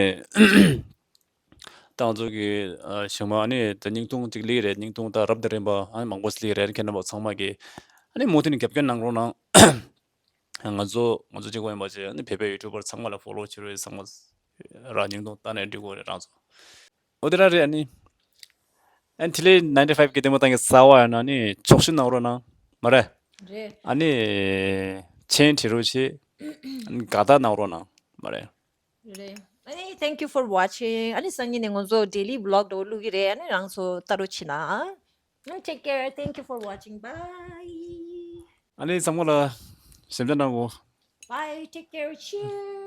ཏང་ཚོ་གི་ཨ་ཞིང་མ་ཨ་ནི་ད་བརྙན་ཐུང་གཅིག་ལི་རེད། བརྙན་ཐུང་ད་རབ་དང་རིམ་པ་ཨ་ནི་མང་པོ་ལི་རེད། ཁྱེད་རྣམ་པ་ཚང་མ་གི་ཨ་ནི་མུ་མཐུད་ནས་རྒྱབ་སྐྱོར་གནང་རོགས་གནང་། ང་ཚོ་ང་ཚོ་གཅིག་པོ་ཡིན་པ་བྱས་ཨ་ནི་བོད་པའི་ཡུ་ཊུབ་པར་ཚང་མ་ལ་ཕོ་ལོ་བྱེད་རོགས། ཚང་མ་ར་བརྙན་ཐུང་ལྟ་ནས་འགྲིག་གོ་རེད་རང་ཚོ། འོ་དེ་རང་རེད། ཨ་ནི་ཨ་ནི་དེ་ལས་ནའིན་ཊི་ཕའིབ་གི་ལྟད་མོ་ལྟ་མཁན་གསར་པ་ཡོད་ན་ཨ་ནི་ཆོག་ཤེས་གནང་རོགས་གནང་མ་རེད། རེད། ཨ་ནི་མཆན་བྲིས་རོགས་བྱེད། ཨ་ནི་དགའ་རྟགས་གནང་རོགས་གནང་མ་རེད། རེད། ཨ་ནི་thank you for watching. ཨ་ནི་སང་ཉིན་ནས་ང་ཚོ་ཌེ་ལི་བི་ལོག་འདྲ་བོ་བླུག་གི་རེད། ཨ་ནི་རང་ཚོ་ལྟ་རོགས་བྱེད་ན། ཨ་ནི་take care. Thank you for watching. Bye. ཨ་ནི་ཚང་མ་ལ་ཞབས་འདྲེན་གནང་གོ། Bye. Take care. Cheers.